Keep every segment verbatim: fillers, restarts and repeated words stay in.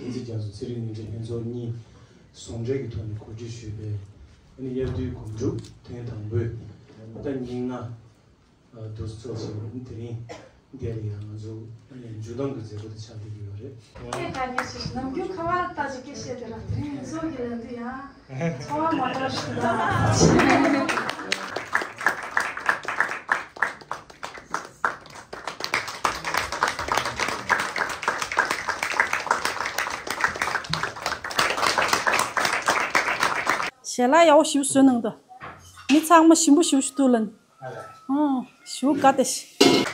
བསྟན་འཛིན་རྒྱ་མཚོ་ཚེ་རིང་ཉིན་བྱེད་ལྷན་ཚོགས་གཉིས་ཟུང་འབྲེལ་གྱི་ཐོག་ནས་གོ་སྒྲིག་ཞུས་པའི་ཨ་ནི་དབྱར་དུས་དགུན་ཆོས་ཐེངས་དང་པོའི་ཟླ་ཉིན་ལྔ་དུས་ཚོད་ཕྱིན་དེ་རིང་འདིར་ཡང་ང་ཚོ་ཨ་ནི་མཇུག་སྡོམ་གྱི་མཛད་སྒོ་དེ་ཆགས་བསྡད་ཀྱི་ཡོད་རེད། སྐད་ག་ཉེར་ཞིག་ནམ་རྒྱུན་ཁ་བ་ལྟ་ཅིག་སྐད་བཤད་དེ་ར་དེ་རིང་ཡིན་ཚོགས་ཀྱི་ལན་དུ་ཡང་ཚོར་བ་མ་འདྲ་ཞིག་ལ། ཞལ་ལག་ཡག་པོ་ཞིག་བཟོས་གནང་འདུག་མི་ཚང་མ་ཞིམ་པོ་ཞིག་ཞུ་ཐུབ་ལན། ཨོ། ཞུ་ག་དེ་ཤི།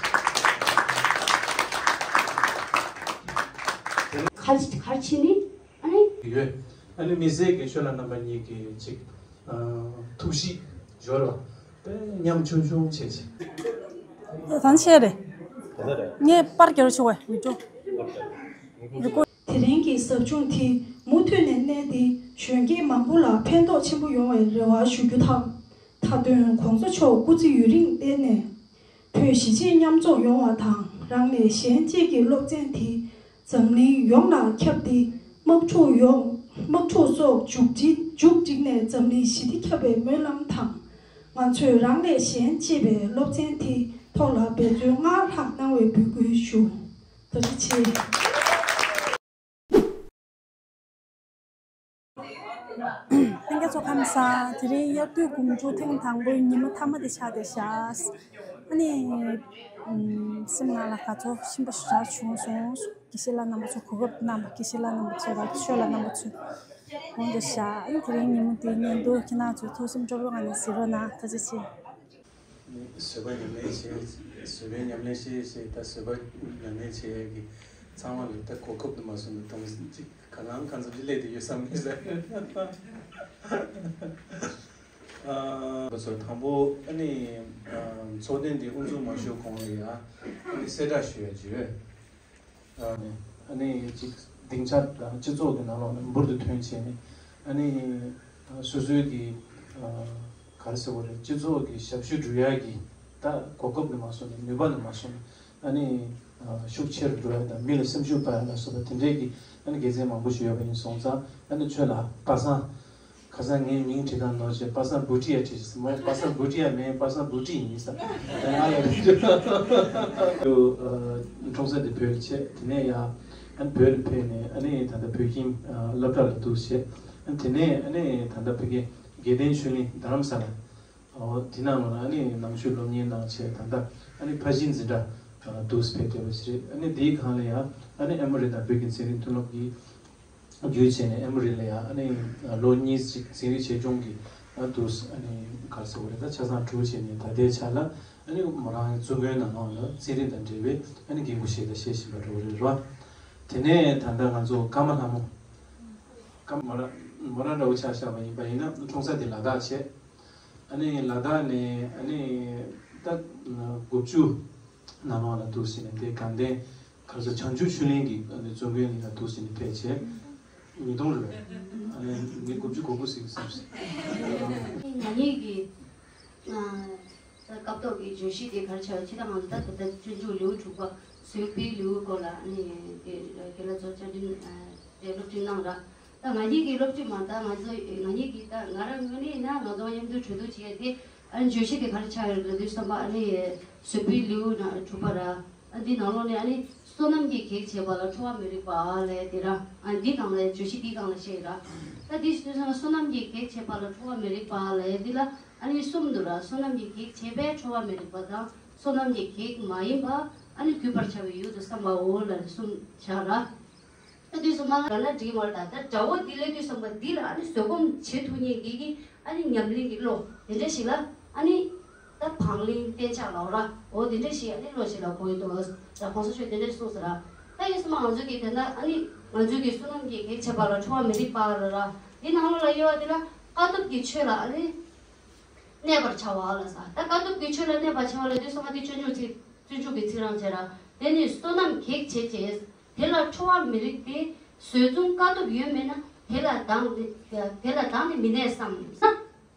གར་གར་ཕྱིན་ནི། ཨ་ནི། ཡོད། ཨ་ནི་མི་སེར་གྱི་ཆོས་ལ་རྣམ་པ་གཉིས་ཀྱི་ཅིག་ཐུགས་གཤིས་འབྱོར་བ་དཔེ་ཉམ་ཆུང་ཆུང་བྱས་ཅིག་ད་ནི་བཤད་རེད། ངས་པར་རྒྱག་རོགས་བྱེད་བས་མི་འགྲོ། དེ་རིང་གི་ཟབ་སྦྱོང་དེ་མུ་མཐུད་ནས་གནས་ཏེ་གཞོན་སྐྱེས་མང་པོ་ལ་ཕན་ཐོགས་ཆེན་པོ་ཡོང་བའི་རེ་བ་ཞུ་རྒྱུ་དང་། མཐའ་དོན་གོང་ས་མཆོག་སྐུ་ཚེ་ཡུན་རིང་བརྟན་ནས་བོད་གཞིས་བྱེས་མཉམ་འཛོམས་ཡོང་བ་དང་རང་ནས་གཞན་གཅེས་ཀྱི་སློབ་ཚན་དེ་འཛམ་གླིང་ཡོངས་ལ་ཁྱབ་སྟེ་དམག་འཁྲུག་ཡོང་དམག་འཁྲུག་སོགས་མཇུག་སྒྲིལ་མཇུག་བསྒྲིལ་ནས་འཛམ་གླིང་ཞི་བདེ་ཁྱབ་པའི་སྨོན་ལམ་དང་། ང་ཚོས་རང་ནས་གཞན་གཅེས་པའི་སློབ་ཚན་དེ་ཐོག་ལ་འབད་བརྩོན་སྔར་ལྷག་གནང་བའི་འབོད་སྐུལ་ཞུ། ཐུགས་རྗེ་ཆེ། ལྷན་རྒྱས་ཚོ་ཁམས་བཟང་། དེ་རིང་དབྱར་དུས་དགུན་ཆོས་ཐེངས་དང་པོའི་ཉིན་མོ་མཐའ་མ་དེ་ཆགས་བསྡད་ཤག་ཨ་ནི། ཨམ། སེམས་ནང་ལ་དགའ་ཚོར་ཆེན་པོ་ཞེ་དྲག་བྱུང་སོང་། དགེ་བཤེས་ལགས་རྣམ་པ་ཚོ་གོ་སྐབས་གནང་བ། དགེ་བཤེས་ལགས་རྣམ་པ་ཚོ་དང་ཆོས་ལགས་རྣམ་པ་ཚོ་འོང་བསྡད་ཤག་ཨ་ནི་དེ་རིང་ཉིན་མོ་འདི་ཉན་དུ་ཁྱེད་རང་ཚོས་ཐུགས་སེམས་སྤྲོ་པོའི་ངང་ནས་གཟིགས་རོགས་གནང་། ཐུགས་རྗེ་ཆེ། བཟོད་པ་ཉམས་ལེན་བྱེད། བཟོད་པའི་ཉམས་ལེན་བྱེད་བྱེད། ད་བཟོད་པ་ཉམས་ལེན་བྱེད་ཡས་ཀྱི་ཚང་མ་ལ་ད་གོ་སྐབས་དུ་མ་སོང་ན་གཏོང་ཅིག་གང་གང་གང་འཚམ་ཅིག་སླེབས་དེ་ཡོད་བསམ་མེད་ཟེར། ཨ། ང་ཚོ་དང་པོ་ཨ་ནི་ཨ། ཚོགས་ཐེངས་འདི་དབུ་འཛུགས་མ་ཞུ་གོང་ལ་ཡ་ཨ་ནི་གསལ་བསྒྲགས་ཞུ་ཡ་བྱོས། ཨ་ནི་ཅིག་སྡིངས་ཆ་དང་སྤྱི་ཚོགས་ཀྱི་ནང་ལོགས་ནས་འབུར་དུ་ཐོན་བྱས་ནས་ཨ་ནི་སོ་སོའི་གི་ག་རེ་ཟེར་དགོས་རེད། སྤྱི་ཚོགས་ཀྱི་ཞབས་ཞུ་སྒྲུབ་ཡག་གི་ད་གོ་སྐབས་ནས་མ་བཟུང་ནས་ནུས་པ་ནས་མ་བཟུང་ནས་ཨ་ནི་ཤུགས་ཆེ་རུ་འགྲོ་ཡག་དང་མི་ལ་སེམས་ཤུགས་སྤར་ཡག་ལ་སོགས་པ་དེ་འདྲའི་གི་ཨ་ནི་དགེ་མཚན་མང་པོ་ཞིག་ཡོད་པ་ཡིན་སོང་ཙང་ཨ་ནི་ཁྱོད་ལ་པ་སངས། ཁ་སང་ངའི་མིང་བྲིས་སྟངས་ནོར་བྱས་པ་སངས་བུ་ཊི་ཡ་བྲིས་ཟེར། མོས་པ་སངས་བུ་ཊི་ཡ་མིན། པ་སངས་བུ་ཊི་ཡིན་ཟེར། ད་ང་ལ་རེད། འཁྲུངས་ས་དེ་བོད་ལ་བྱས། དེ་ནས་ཡང་ཨ་ནི་བོད་ལ་ཕེབས་ནས་ཨ་ནི་ད་ལྟ་བོད་ཁྱིམ་སློབ་གྲྭ་ལ་འདུག་བྱས། ཨ་ནི་དེ་ནས་ཨ་ནི་ད་ལྟ་ཕ་གི་དགེ་ལྡན་ཆོས་གླིང་རྡ་རམ་ས་ལ། འོ་དེ་ནང་ལ་ཨ་ནི་ནང་ཆོས་སློབ་གཉེར་གནང་བྱས། ད་ལྟ་ཨ་ནི་ཕ་གཞིས་འཛིན་གྲྭ་འདུག་ཕེབས་བསྡད་པ་ཞིག་རེད། ཨ་ནི་དེའི་སྒང་ལ་ཡང་ཨ་ནི་ཨེ་མོ་རི་དང་བོད་ཀྱི་ཚན་རིག་མཐུན་སློབ་ཀྱི་བརྒྱུད་བྱས་ནས་ཨེ་མོ་རི་ལ་ཡང་ཨ་ནི་ལོ་གཉིས་ཅིག་ཚན་རིག་ཆེད་སྦྱོང་གི་ཨ་འདུག་ཨ་ནི་ག་རེ་ཟེར་དགོས་རེད། ད་ཆ་ཚང་གྲུབ་བྱས་ནས་ད་ལྟའི་ཆ་ལ་ཨ་ནི་མོ་རང་བཙུན་དགོན་ནང་ལོགས་ལ་ཚན་རིག་དང་འབྲེལ་བའི་ཨ་ནི་འགན་ཁུར་བཞེས་དང་བཞེས་བཞིན་པ་འདྲ་བོ་རེད་རོ། དེ་ནས་ད་ལྟ་ང་ཚོ་ཀརྨ་ལྷ་མོ། ཀརྨ་མོ་ར་མོ་ར་འདྲ་བོ་ཆ་བཞག་པ་ཡིན་པ་ཡིན་ན་འཁྲུངས་ས་དེ་ལ་དྭགས་བྱས། ཨ་ནི་ལ་དྭགས་ནས་ཨ་ནི་ད་དགུ་བཅུ་ནང་ལོགས་ལ་འདུག་ཟེར་ནས་དེ་དགའ་ལྡན་ག་རེ་ཟེར་བྱང་ཆུབ་ཆོས་གླིང་གི་ཨ་ནི་བཙུན་དགོན་ནས་ལ་འདུག་ཟེར་ནས་ཕེབས་བྱས། ཉིས་སྟོང་རེད་པས། ཨ་ནི་ངས་དགུ་བཅུ་གོ་དགུ་ཟེར་གྱི་བསམ་སོང་། ང་གཉིས་ཀྱི་ཨ་ད་སྐབས་ཐོག་གི་བརྗོད་གཞི་དེ་ག་རེ་ཆགས་ཡོད་ཅེ་ན། ང་ཚོ་ད་ད་ལྟ་སྤྱོད་འཇུག་ལེའུ་དྲུག་པ་བཟོད་པའི་ལེའུ་སྐོར་ལ་ཨ་ནི་དགེ་ལགས་ཚོ་བཅར་འདྲི་ཨ་དེ་སློབ་ཁྲིད་གནང་ར། ད་ང་གཉིས་ཀྱི་སློབ་ཁྲིད་མ་ད་ང་ཚོ་ང་གཉིས་ཀྱི་ད་ང་རང་ངོས་ནས་ན་ང་ཚོ་མཉམ་དུ་གྲོས་བསྡུར་བྱས་ཏེ་ཨ་ནི་བརྗོད་གཞི་དེ་ག་རེ་ཆགས་ཡོད་ལབ་དུས་ཙམ་པ་ཨ་ནི་བཟོད་པའི་ལེའུ་ན་དྲུག་པ་ར། ཨ་འདི་ནང་ལོགས་ནས་ཨ་ནི་བསོད་ནམས་ཀྱིས་གེགས་བྱས་པ་ལ་ཁྲོ་བ་མི་རིགས་པ་ལས་དེ་ར་ཨ་འདི་སྒང་ལ་བརྗོད་གཞི་འདི་སྒང་ལ་བཤད་ར། ད་འདི་བསོད་ནམས་ཀྱིས་གེགས་བྱས་པ་ལ་ཁྲོ་བ་མི་རིགས་པ་ལས་འདི་ལ་ཨ་ནི་གསུམ་འདུག་ར། བསོད་ནམས་ཀྱིས་གེགས་བྱས་པས་ཁྲོ་བ་མི་རིགས་པ་དང་བསོད་ནམས་ཀྱིས་གེགས་མ་ཡིན་པ་ཨ་ནི་གུས་པར་བྱ་བའི་ཡུལ་དུ་བསམ་པའོ་ལ་གསུམ་བཞག་ར། ད་དུས་སུ་མ་ལ་ན་འགྲིག་མར་ད་ད་དགྲ་བོ་འདི་ལས་དུས་སམ་པ་འདི་ལ་ཨ་ནི་བཟོད་སྒོམ་བྱེད་ཐུབ་མཁན་གྱི་གི་ཨ་ནི་ཉམས་ལེན་གྱི་བློ་དེ་འདྲ་ཞིག་ལ་ཨ་ནི་ད་བང་ལེན་གཏན་ཆགས་ལའོ་ར། འོ་དེ་འདྲ་ཞིག་ཨ་ནི་བློ་ཞིག་ལ་གོ་ཡི་འདུག་ལ་གོང་ས་མཆོག་དེ་འདྲ་གསུངས་ས་ར། ད་ཡིན་སུ་མ་ང་ཚོ་གི་དེ་ན་ཨ་ནི་ང་ཚོ་གི་བསོད་ནམས་ཀྱི་གེགས་བྱས་པ་ལ་ཁྲོ་བ་མི་རིགས་པ་ལ་ར། འདི་ནང་ལོགས་ལ་ཡོད་པ་དེ་ལ་དཀའ་ཐུབ་ཀྱི་ཆོས་ལ་ཨ་ནི་གནས་པར་བྱ་བ་ལ་ས། ད་དཀའ་ཐུབ་ཀྱི་ཆོས་ལ་གནས་པར་བྱ་བ་ལ་དུས་སམ་པ་དེ་སྤྱོད་འཇུག་ཚིག་སྤྱོད་འཇུག་གི་ཚིག་རང་བྱས་ར། དེ་ནི་བསོད་ནམས་གེགས་བྱེད་ཅེས། དེ་ལ་ཁྲོ་བ་མི་རིགས་ཏེ། བཟོད་མཚུངས་དཀའ་ཐུབ་ཡོད་མེད་ན། དེ་ལ་སྡང་སྟེ། དེ་ལ་སྡང་སྟེ་མི་གནས་སམ་ན།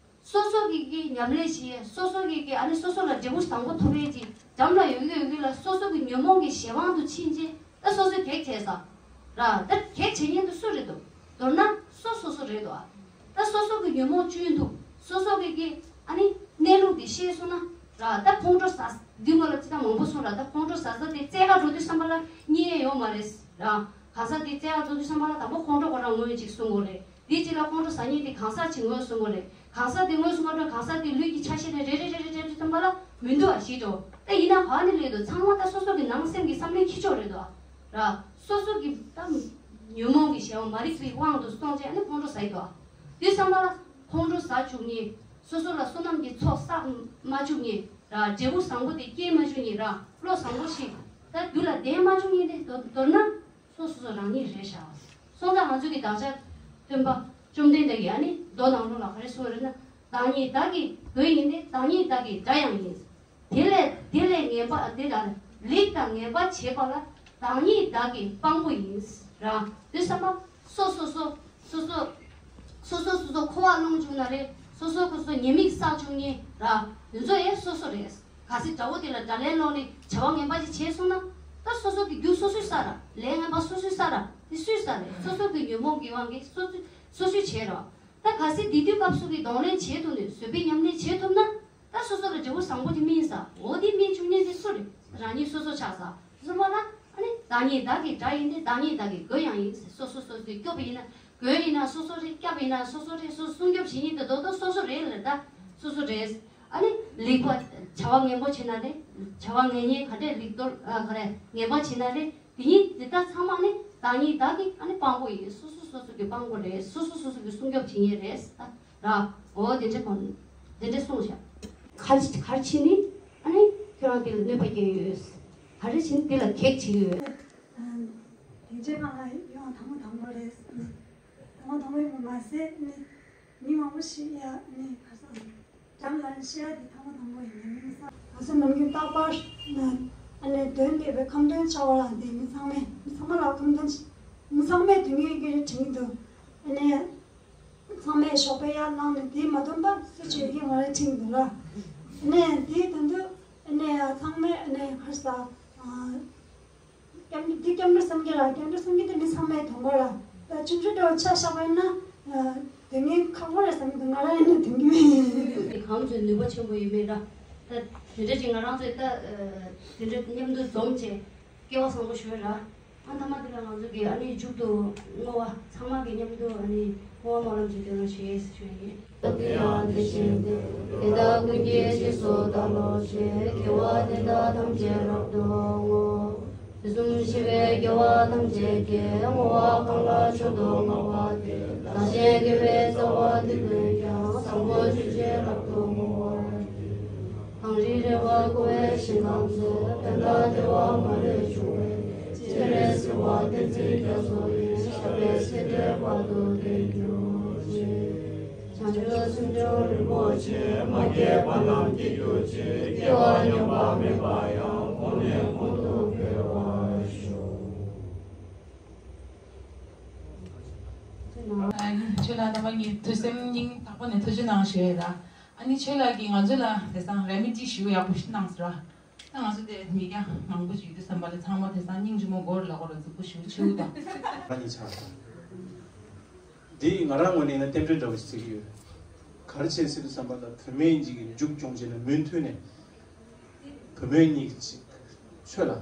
སོ་སོ་གི་གི་ཉམས་ལེན་བྱེད། སོ་སོ་གི་གི་ཨ་ནི་སོ་སོ་ལ་འབྲས་བུ་བཟང་པོ་ཐོབ་ཡས་ཀྱི་འགྲམ་ལ་ཡོད་ཀྱི་ཡོད་ཀྱི་ལ་སོ་སོ་གི་ཉོན་མོངས་ཀྱི་གཞན་དབང་དུ་ཕྱིན་རྗེས་ད་སོ་སོ་གེགས་བྱས་ས། ར་ད་གེགས་བྱེད་མཁན་དེ་སུ་རེད་འདུག་མདོར་ན་སོ་སོ་སོ་རེད་འདུག་ད་སོ་སོ་གི་ཉོན་མོངས་གཅུན་ཐུབ། སོ་སོ་གི་གི་ཨ་ནི་གནས་ལུགས་དེ་ཤེས་སོང་ན་ར་ད་ཁོང་ཁྲོ་ཟ་འདི་མ་ལ་ཅི་ད་མང་པོ་སོང་ར། ད་ཁོང་ཁྲོ་ཟ་ཟ་དེ་རྩེ་ག་འགྲོ་དུས་ཙམ་པ་ལ་རྙེད་ཡོད་མ་རེད་ར། གང་ཟག་དེ་རྩེ་ག་འགྲོ་དུས་ཙམ་པ་ལ་དང་པོ་ཁོང་ཁྲོ་ཁོ་རང་ངོས་ཅིག་སོང་དགོས་རེད། དེ་གཅིག་ལ་ཁོང་ཁྲོ་ཟ་མཁན་དེ་གང་ཟག་ཅིག་ངོས་སོང་དགོས་རེད། གང་ཟག་དེ་ངོས་སུ་མ་འགྲོ། གང་ཟག་དེ་ལུས་ཀྱི་ཆ་ཤས་ནས་རེ་རེ་རེ་རེ་རེ་རེ་ཙམ་པ་ལ་མི་འདུག་ཨ་ཞེས་འགྲོ། ད་ཡིན་ན་ག་ནས་སླེབས་འདུག་ཚང་མ་ད་སོ་སོ་གི་ནང་སེམས་ཀྱི་བསམ་བློའི་ཁྱད་ཆོས་རེད་འདུག་ཨ། ར། སོ་སོ་གི་ད་ཉོན་མོངས་ཀྱི་བྱ་བ་མ་རིག་པའི་དབང་དུ་སོང་རྗེས་ཨ་ནི་ཁོང་ཁྲོ་ཟ་ཡི་འདུག་ཨ། དུས་བསམ་པ་ལ་ཁོང་ཁྲོ་ཟ་བཅུག་ནས་སོ་སོ་ལ་བསོད་ནམས་ཀྱི་ཚོགས་བསགས་མ་བཅུག་ནས་ར། འབྲས་བུ་བཟང་པོ་དེ་སྐྱེ་མ་བཅུག་ནས་ར། བློ་བཟང་པོ་ཞིག་ད་རྒྱུད་ལ་ལྡན་མ་བཅུག་ནས་དེ་མདོར་མདོར་ན། སོ་སོ་སོ་རང་ཉིད་རེད་ཤག་སོང་ཙང་ང་ཚོའི་གི་བདག་ཅག་སྟོན་པ་བཅོམ་ལྡན་འདས་ཀྱིས་ཨ་ནི་མདོ་ནང་ལོགས་ལ་ག་རེ་གསུངས་རེད་ན། བདག་ཉིད་བདག་གི་མགོན་ཡིན་ཏེ། བདག་ཉིད་བདག་གི་དགྲ་ཡང་ཡིན། དེ་ལས་དེ་ལས་ངན་པ་དེ་ལ་ལེགས་དང་ངན་པ་བྱེད་པ་ལ་བདག་ཉིད་བདག་གི་དཔང་པོ་ཡིན་ར། དུས་བསམ་པ་སོ་སོ་སོ་སོ་སོ་སོ་སོ་སོ་སོ་འཁོར་བ་སློང་བཅུག་ན་རེད། སོ་སོ་སོ་སོ་ཉེས་དམིགས་བསགས་བཅུག་ནི་ར། དེ་ཚོ་ཡང་སོ་སོ་རེད། གལ་སྲིད་དགྲ་བོ་དེ་ལ་དགྲ་ལན་སློག་ནས་བྱ་བ་ངན་པ་ཅིག་བྱས་སོང་ན། ད་སོ་སོ་གི་རྒྱུ་སོ་སོས་བསགས་ར། ལས་ངན་པ་སོ་སོས་བསགས་ར། དེ་སུས་བསགས་རེད། སོ་སོ་གི་ཉོན་མོངས་ཀྱི་དབང་གིས་སོ་སོས་སོ་སོས་བྱས་ར། ད་གལ་སྲིད་དེ་དུས་སྐབས་སུ་གི་གདོང་ལེན་བྱེད་ཐུབ་ནས་བཟོད་པའི་ཉམས་ལེན་བྱེད་ཐུབ་ན། ད་སོ་སོ་ལ་འབྲས་བུ་བཟང་པོ་དེ་སྨིན་ས། འོ་དེ་སྨིན་བཅུག་མཁན་དེ་སུ་རེད། རང་ཉིད་སོ་སོ་ཆགས་ས། སོ་མ་ལ་ཨ་ནི་བདག་ཉིད་བདག་གི་དགྲ་ཡིན་ཏེ། བདག་ཉིད་བདག་གི་མགོན་ཡང་ཡིན། སོ་སོ་སོ་སོས་སྐྱོབ་པ་ཡིན་ན། མགོན་ཡིན་ན་སོ་སོ་རེད། སྐྱབས་ཡིན་ན་སོ་སོ་རེད། སོ་སོ་སྲུང་སྐྱོབ་བྱེད་མཁན་དེ་རྡོག་རྡོག་སོ་སོ་རེད་ལ། ད་སོ་སོ་རེད། ཨ་ནི་ལེགས་པ་བྱ་བ་ངན་པོ་བྱེད་ན་རེད། བྱ་བ་ངན་ངན་ག་འདྲས་ལེགས་གཏོར་ཨ་ག་རེ་ངན་པ་བྱེད་ན་རེད། དེ་ཡིན་དེ་ད་ཚང་མ་ནི་བདག་ཉིད་བདག་གི་ཨ་ནི་དཔང་པོ་ཡིན། སོ་སོ་སོ་སོ་གི་དཔང་པོ་རེད། སོ་སོ་སོ་སོ་གི་སྲུང་སྐྱོབ་བྱེད་མཁན་རེད། ད་ར་འོ་དེ་འདྲས་གོ་དེ་འདྲས་གསུངས་བཞག་གར་གར་ཕྱིན་ནི་ཨ་ནི་ཁྱོད་རང་དེ་ལ་གནོད་པ་སྐྱེལ་ཡོད། ག་རེ་ཕྱིན་དེ་ལ་གེགས་བྱེད་ཀྱི་ཡོད། དེ་རྗེས་ཁ་ང་ཡོང་དང་པོ་དང་པོ་རེད། དང་པོ་དང་པོ་ཡིན་པ་མ་ཟད་ནི་མི་མང་པོ་ཞིག་ཡ་ནི་ཁ་སང་འགྲམ་ལ་ཤི་ཡ་དེ་དང་པོ་དང་པོ་ཡིན་ནི་མི་ས། ང་ཚོ་ནམ་རྒྱུན་རྟག་པར་ན་ཨ་ནི་དོན་དེ་བའི་ཁམས་དོན་བྱ་བ་ལ་དེ་མི་ཚང་མས་མི་ཚང་མ་ལ་ཁམས་དོན་མི་ཚང་མས་དོན་ངེས་ཀྱི་རེད་དྲན་གྱི་འདུག་ཨ་ནི་ཚང་མས་ཞོགས་པ་ཡར་ལངས་ནས་དེ་མ་འདོན་པ་སུ་བྱེད་ཀྱི་ང་རེ་དྲན་གྱི་འདུག་ལ། ཨ་ནི་དེའི་དོན་དུ་ཨ་ནི་ཚང་མས་ཨ་ནི་ཁར་ས། སྐྱབས་འདི་སྐྱབས་འགྲོ་བསམ་གྱི་ར། སྐྱབས་འགྲོ་བསམ་གྱི་དེ་མི་ཚང་མས་དོན་གོ་ར། ད་ཆུང་ཆུང་འདྲ་བོ་ཆ་བཞག་པ་ཡིན་ན། དོན་ངན་ཁག་པོ་རེད་བསམ་གྱི་འདུག་ང་རང་ཡིན་ན་དོན་གྱི་མེད། དེ་གང་ཚོའི་ནུས་པ་ཆེན་པོ་ཡོད་མེད་ར། ད་དེ་འདྲ་ཅིག་ང་རང་ཚོས་ད་དེ་འདྲ་མཉམ་དུ་འཛོམས་བྱས་སྐལ་བ་བཟང་པོ་ཞུ་ར། ཨ་མཐའ་མ་དེ་ལ་ང་ཚོ་གི་ཨ་ནི་མཇུག་ཏུ་བསྔོ་བ་ཚང་མ་གི་མཉམ་དུ་ཨ་ནི་བསྔོ་བ་སྨོན་ལམ་ཅིག་འདོན་རོགས་ཞེས་ཞུ་ཡིན། དེ་ཡང་དེ་བཞིན་ཏེ། དེ་དག་ཀུན་གྱི་རྗེས་སུ་བདག་སློབ་ཅིང་། དགེ་བ་འདི་དག་ཐམས་ཅད་རབ་ཏུ་བསྔོ། དུས་གསུམ་གཤེགས་པའི་རྒྱལ་བ་ཐམས་ཅད་ཀྱིས། བསྔོ་བ་གང་ལ་མཆོག་ཏུ་བསྔགས་པ་དེས། བདག་གཞན་དགེ་བའི་རྩ་བ་འདི་ཀུན་ཀྱང་། བཟང་པོ་སྤྱོད་ཕྱིར་རབ་ཏུ་བསྔོ་བར་བགྱི། གངས་རིའི་རལ་པ་ཀོ་བའི་ཞིང་ཁམས་སུ། བས་མཐར་བདེ་བ་མ་ལུས་འབྱུང་བའི་གནས། སྤྱན་རས་གཟིགས་དབང་བསྟན་འཛིན་རྒྱ་མཚོ་ཡི། ཞབས་པད་སྲིད་མཐའི་བར་དུ་བརྟན་གྱུར་ཅིག་བྱང་ཆུབ་སེམས་མཆོག་རིན་པོ་ཆེ། མ་སྐྱེས་པ་རྣམས་སྐྱེ་གྱུར་ཅིག་སྐྱེ་བ་ཉམས་པ་མེད་པ་ཡང་། གོང་ནས་གོང་དུ་འཕེལ་བར་ཤོག་ཁྱོད་ལ་རྣམ་པ་གཉིས་ཐུགས་སེམས་སྙིང་ཐག་པ་ནས་ཐུགས་རྗེ་གནང་ཞུ་ཡས་ད། ཨ་ནི་ཁྱོད་ལ་གི་ང་ཚོ་ལ་དེང་སང་རེ་མི་ཏི་ཞུ་ཡག་པོ་ཞིག་གནང་ཟེར་བ། ད་ང་ཚོ་དེ་མི་རྒྱ་མང་པོ་ཞིག་ཡོད་དུས་ཙམ་པ་ལ་ཚང་མ་དེང་སང་སྙིང་རྗེ་མོ་སྒོར་ལ་སྒོར་ལ་འཛུགས་པོ་ཞུ་ཆེའུ་དང་། ང་གཉིས་ཆགས་སོང་། འདི་ང་རང་ངོས་ནས་ཡིན་ན་རྟེན་འབྲེལ་འདྲ་བོ་ཞིག་བརྩི་གི་ཡོད། ག་རེ་བྱས་ཟེར་དུས་ཙམ་པ་ལ་བུད་མེད་གཉིས་ཀྱི་མཇུག་སྐྱོང་བྱས་ནས་མུ་མཐུད་ནས། བུད་མེད་གཉིས་ཀྱི་ཆོས་ལ།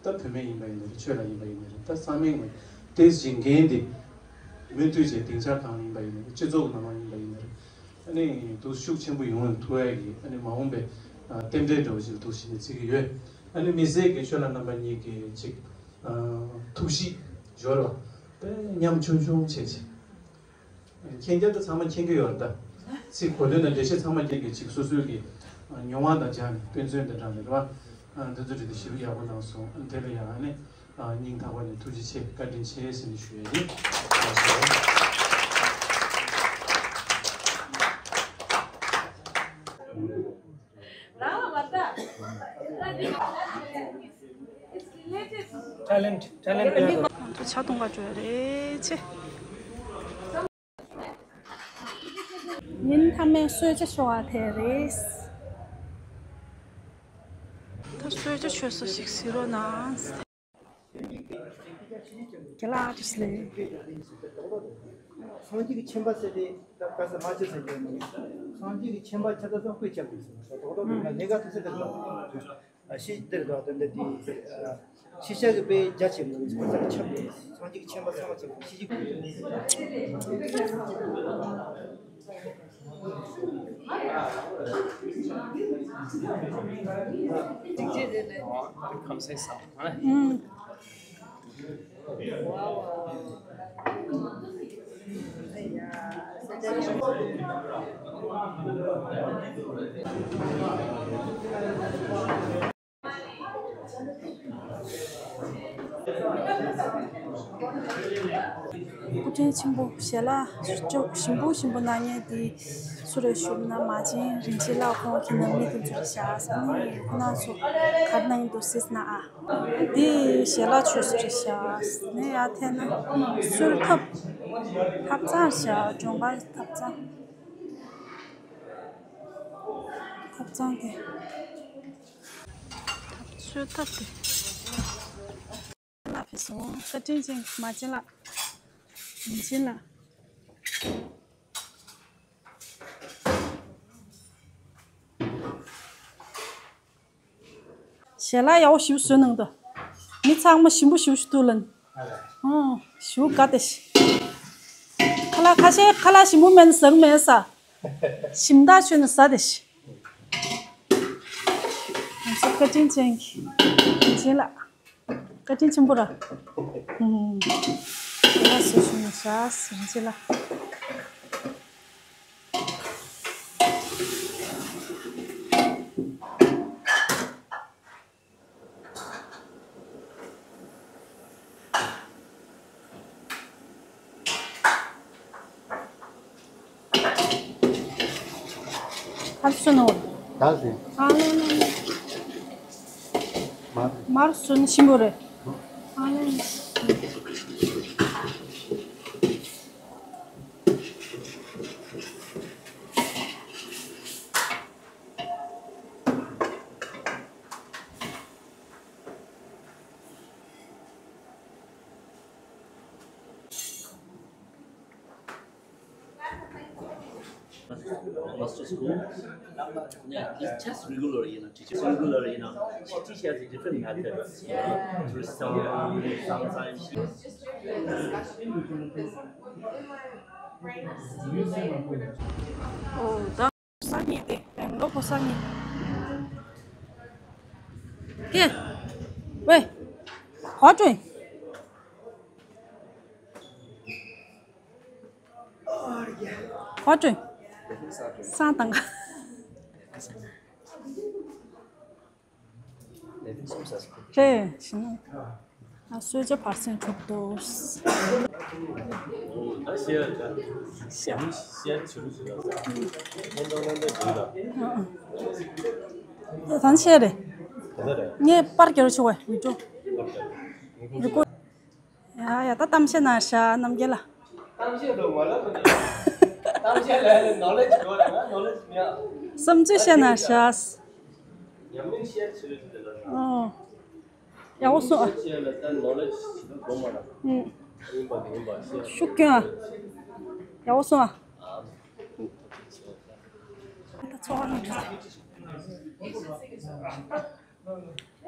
ད་བུད་མེད་ཡིན་པ་ཡིན་ན་རེད། ཆོས་ལ་ཡིན་པ་ཡིན་ན་རེད། ད་ཚང་མའི་ངོས་ཏེ་གཞི་འགན་འདི་མུ་མཐུད་བྱས་སྡིངས་ཆ་གང་ཡིན་པ་ཡིན་ན་རེད། སྤྱི་ཚོགས་ཀྱི་ནང་ལ་ཡིན་པ་ཡིན་ན་རེད། ཨ་ནི་འདུ་ཤུགས་ཆེན་པོ་ཡོང་ཐུབ་ཡ་གི་ཨ་ནི་མ་འོངས་པའི་རྟེན་འབྲེལ་འདྲ་བོ་ཞིག་འདུག་ཞེས་ནས་བརྩི་གི་ཡོད། ཨ་ནི་དམིགས་བསལ་གྱི་ཁྱོད་ལ་རྣམ་པ་གཉིས་ཀྱི་ཅིག་ཐུགས་གཤིས་འབྱོར་བ་དཔེ་ཉམ་ཆུང་ཆུང་བྱས་ཅིག་མཁྱེན་རྒྱ་དེ་ཚང་མ་མཁྱེན་གྱི་ཡོད་རེད་ད། ཚིག་གོ་དོན་དང་འགྲེལ་བཤད་ཚང་མ་མཁྱེན་གྱི་ཅིག་སོ་སོའི་གི་མྱོང་བ་དང་སྦྱར་ནས་དཔེ་མཚོན་དང་སྦྲགས་ནས་རེད་བ། འདི་ཚོ་འདྲི་དེ་ཞེ་པོ་ཡག་པོ་གནང་སོང་། དེ་ལ་ཡང་ནི་སྙིང་ཐག་པ་ནས་ཐུགས་རྗེ་ཆེ་བཀའ་དྲིན་ཆེ་ཟེར་ནས་ཞུ་ཡ་ཡིན། ལགས་སོ། Talent, talent. ང་ཚོ་ཇ་འཐུང་ག་འགྲོ་ཡ་རེད་ཆེ། ཉིན་མཐའ་མའི་གསོལ་ཇ་ཤོར་བ་དེ་རེད། ད་གསོལ་ཇ་མཆོད་ས་ཞིག་གཟིགས་རོགས་གནང་། རྒན་ལགས་བཀྲ་ཤིས་བདེ་ལེགས། སངས་རྒྱས་ཀྱི་ཆེན་པོ་ཟེར་ཏེ་ད་ག་ས་མ་ཆེ་ཟེར་གྱི་ཡོད་མ་རེད། སངས་རྒྱས་ཀྱི་ཆེན་པོ་ཆ་ཚང་སྐུ་ཁྱབ་ཀྱི་ཟེར་ན་རྡོག་རྡོག་རེད་ན་ལས་ཀ་ཐུབ་ས་དེར་དང་ཤེས་དེར་དང་དེ་འདྲ་དེ་ཤེས་བྱ་གི་དཔེ་རྒྱ་ཆེ་མོ་ཟེར་ས་ཆབ་ནས་སངས་རྒྱས་ཀྱི་ཆེན་པོ་ཚང་མ་ཆེ་ཤེས་ཀྱི། ཁམས་སངས་ས་མ་ལ། སྐུ་ཕྲེང་ཆེན་པོ་ཞལ་ལག་ཅོག་ཞིམ་པོ་ཞིམ་པོ་གནང་མཁན་དེ་སུ་རེད་ཞུ་ན་མ་བྱན་རིན་ཆེན་ལགས་ཁོང་གི་ནང་མི་དེ་ཚོ་རེད་ཤག་ཨ་ནི་ཁོ་རང་ཚོ་ག་རེ་གནང་གི་འདུག་ཟེར་ན་ཨ། དེ་ཞལ་ལག་མཆོད་ས་རེད་ཤག་ནས་ཡར་ཐད་ན་གསོལ་ཐབ། ཐབ་ཚང་ཤག་གྲོང་པ་ཐབ་ཚང་། ཐབ་ཚང་དེ། གསོལ་ཐབ་དེ། ལགས་ཕེབས་སོང་། བཀའ་དྲིན་ཅན་མ་བྱན་ལགས། མ་བྱན་ལགས། ཞལ་ལག་ཡག་པོ་ཞིག་བཟོས་གནང་འདུག་མི་ཚང་མ་ཞིམ་པོ་ཞིག་ཞུ་ཐུབ་ལན། ཨོ། ཞུ་དགའ་དེ་ཤི། ཁ་ལག་ཁ་ཤས་ཁ་ལག་ཞིམ་པོ་མེད་ན་ཟ་གི་མེད་ས། ཞིམ་ཐག་ཆོད་ན་ཟ་དེ་ཤི། ང་ཚོ་བཀའ་དྲིན་ཅན་གྱི་ཡིན་ལ། བཀའ་དྲིན་ཆེན་པོ་ར། ཨུམ། ཞལ་ལག་བཟོ་ཞུ་ན་ཤ་ཟིན་ཅི་ལ། ཨ་སུ་ནོ། ད་ཟིན། ཨ་ལེ་ལེ་ལེ། མར། མར་སུན་ཆེན་པོ་རེད། ཨ་ལེ་ལེ། Master school. Yeah, it's just regular, you know, teachers regular, you know. She teaches a different methods, you know, through song, sometimes she. Oh, སང་ཉིན་ཏེ་ལོ་ཕོ་སང་ཉིན། ཀེ། ཝེ། གོ་ཏྲོ། གོ་ཏྲོ། སང་དང་ག་རེད་ཤི་ན། ཨ་གསོལ་ཇ་བར་སེང་གྲུབ་འདུག་ད་བཤད་རེད། ངས་པར་རྒྱག་རོགས་བྱེད་བ་བི་ཌིའོ། རི་ཀོ། ཡ་ཡ་ད་གཏམ་བཤད་གནང་ཤག་རྣམ་རྒྱལ་ལགས། གཏམ་བཤད་དུ་མ་ལབ་ནས། གཏམ་བཤད་ལ་ནོ་ལེ་ཇི་ཡོད་རེད་ང་ནོ་ལེ་ཇི་མེད། བསམ་ཚུལ་བཤད་གནང་ཤག་ཉམས་ལེན་བཤད་ཚུལ་དེ་ལ། ཨོ། ཡག་པོ་སོང་ཨ། བཤད་ལ་ད་ནོ་ལེ་ཇི་ཞིག་ད་དགོས་མ་རེད། ཨུ། ཡིན་པ་དེ་ཡིན་པ་བཤད། ཤུགས་སྐྱོན་ཨ། ཡག་པོ་སོང་ཨ། ཨ། ད་ཚོགས་པ་ནང་འགྲོ།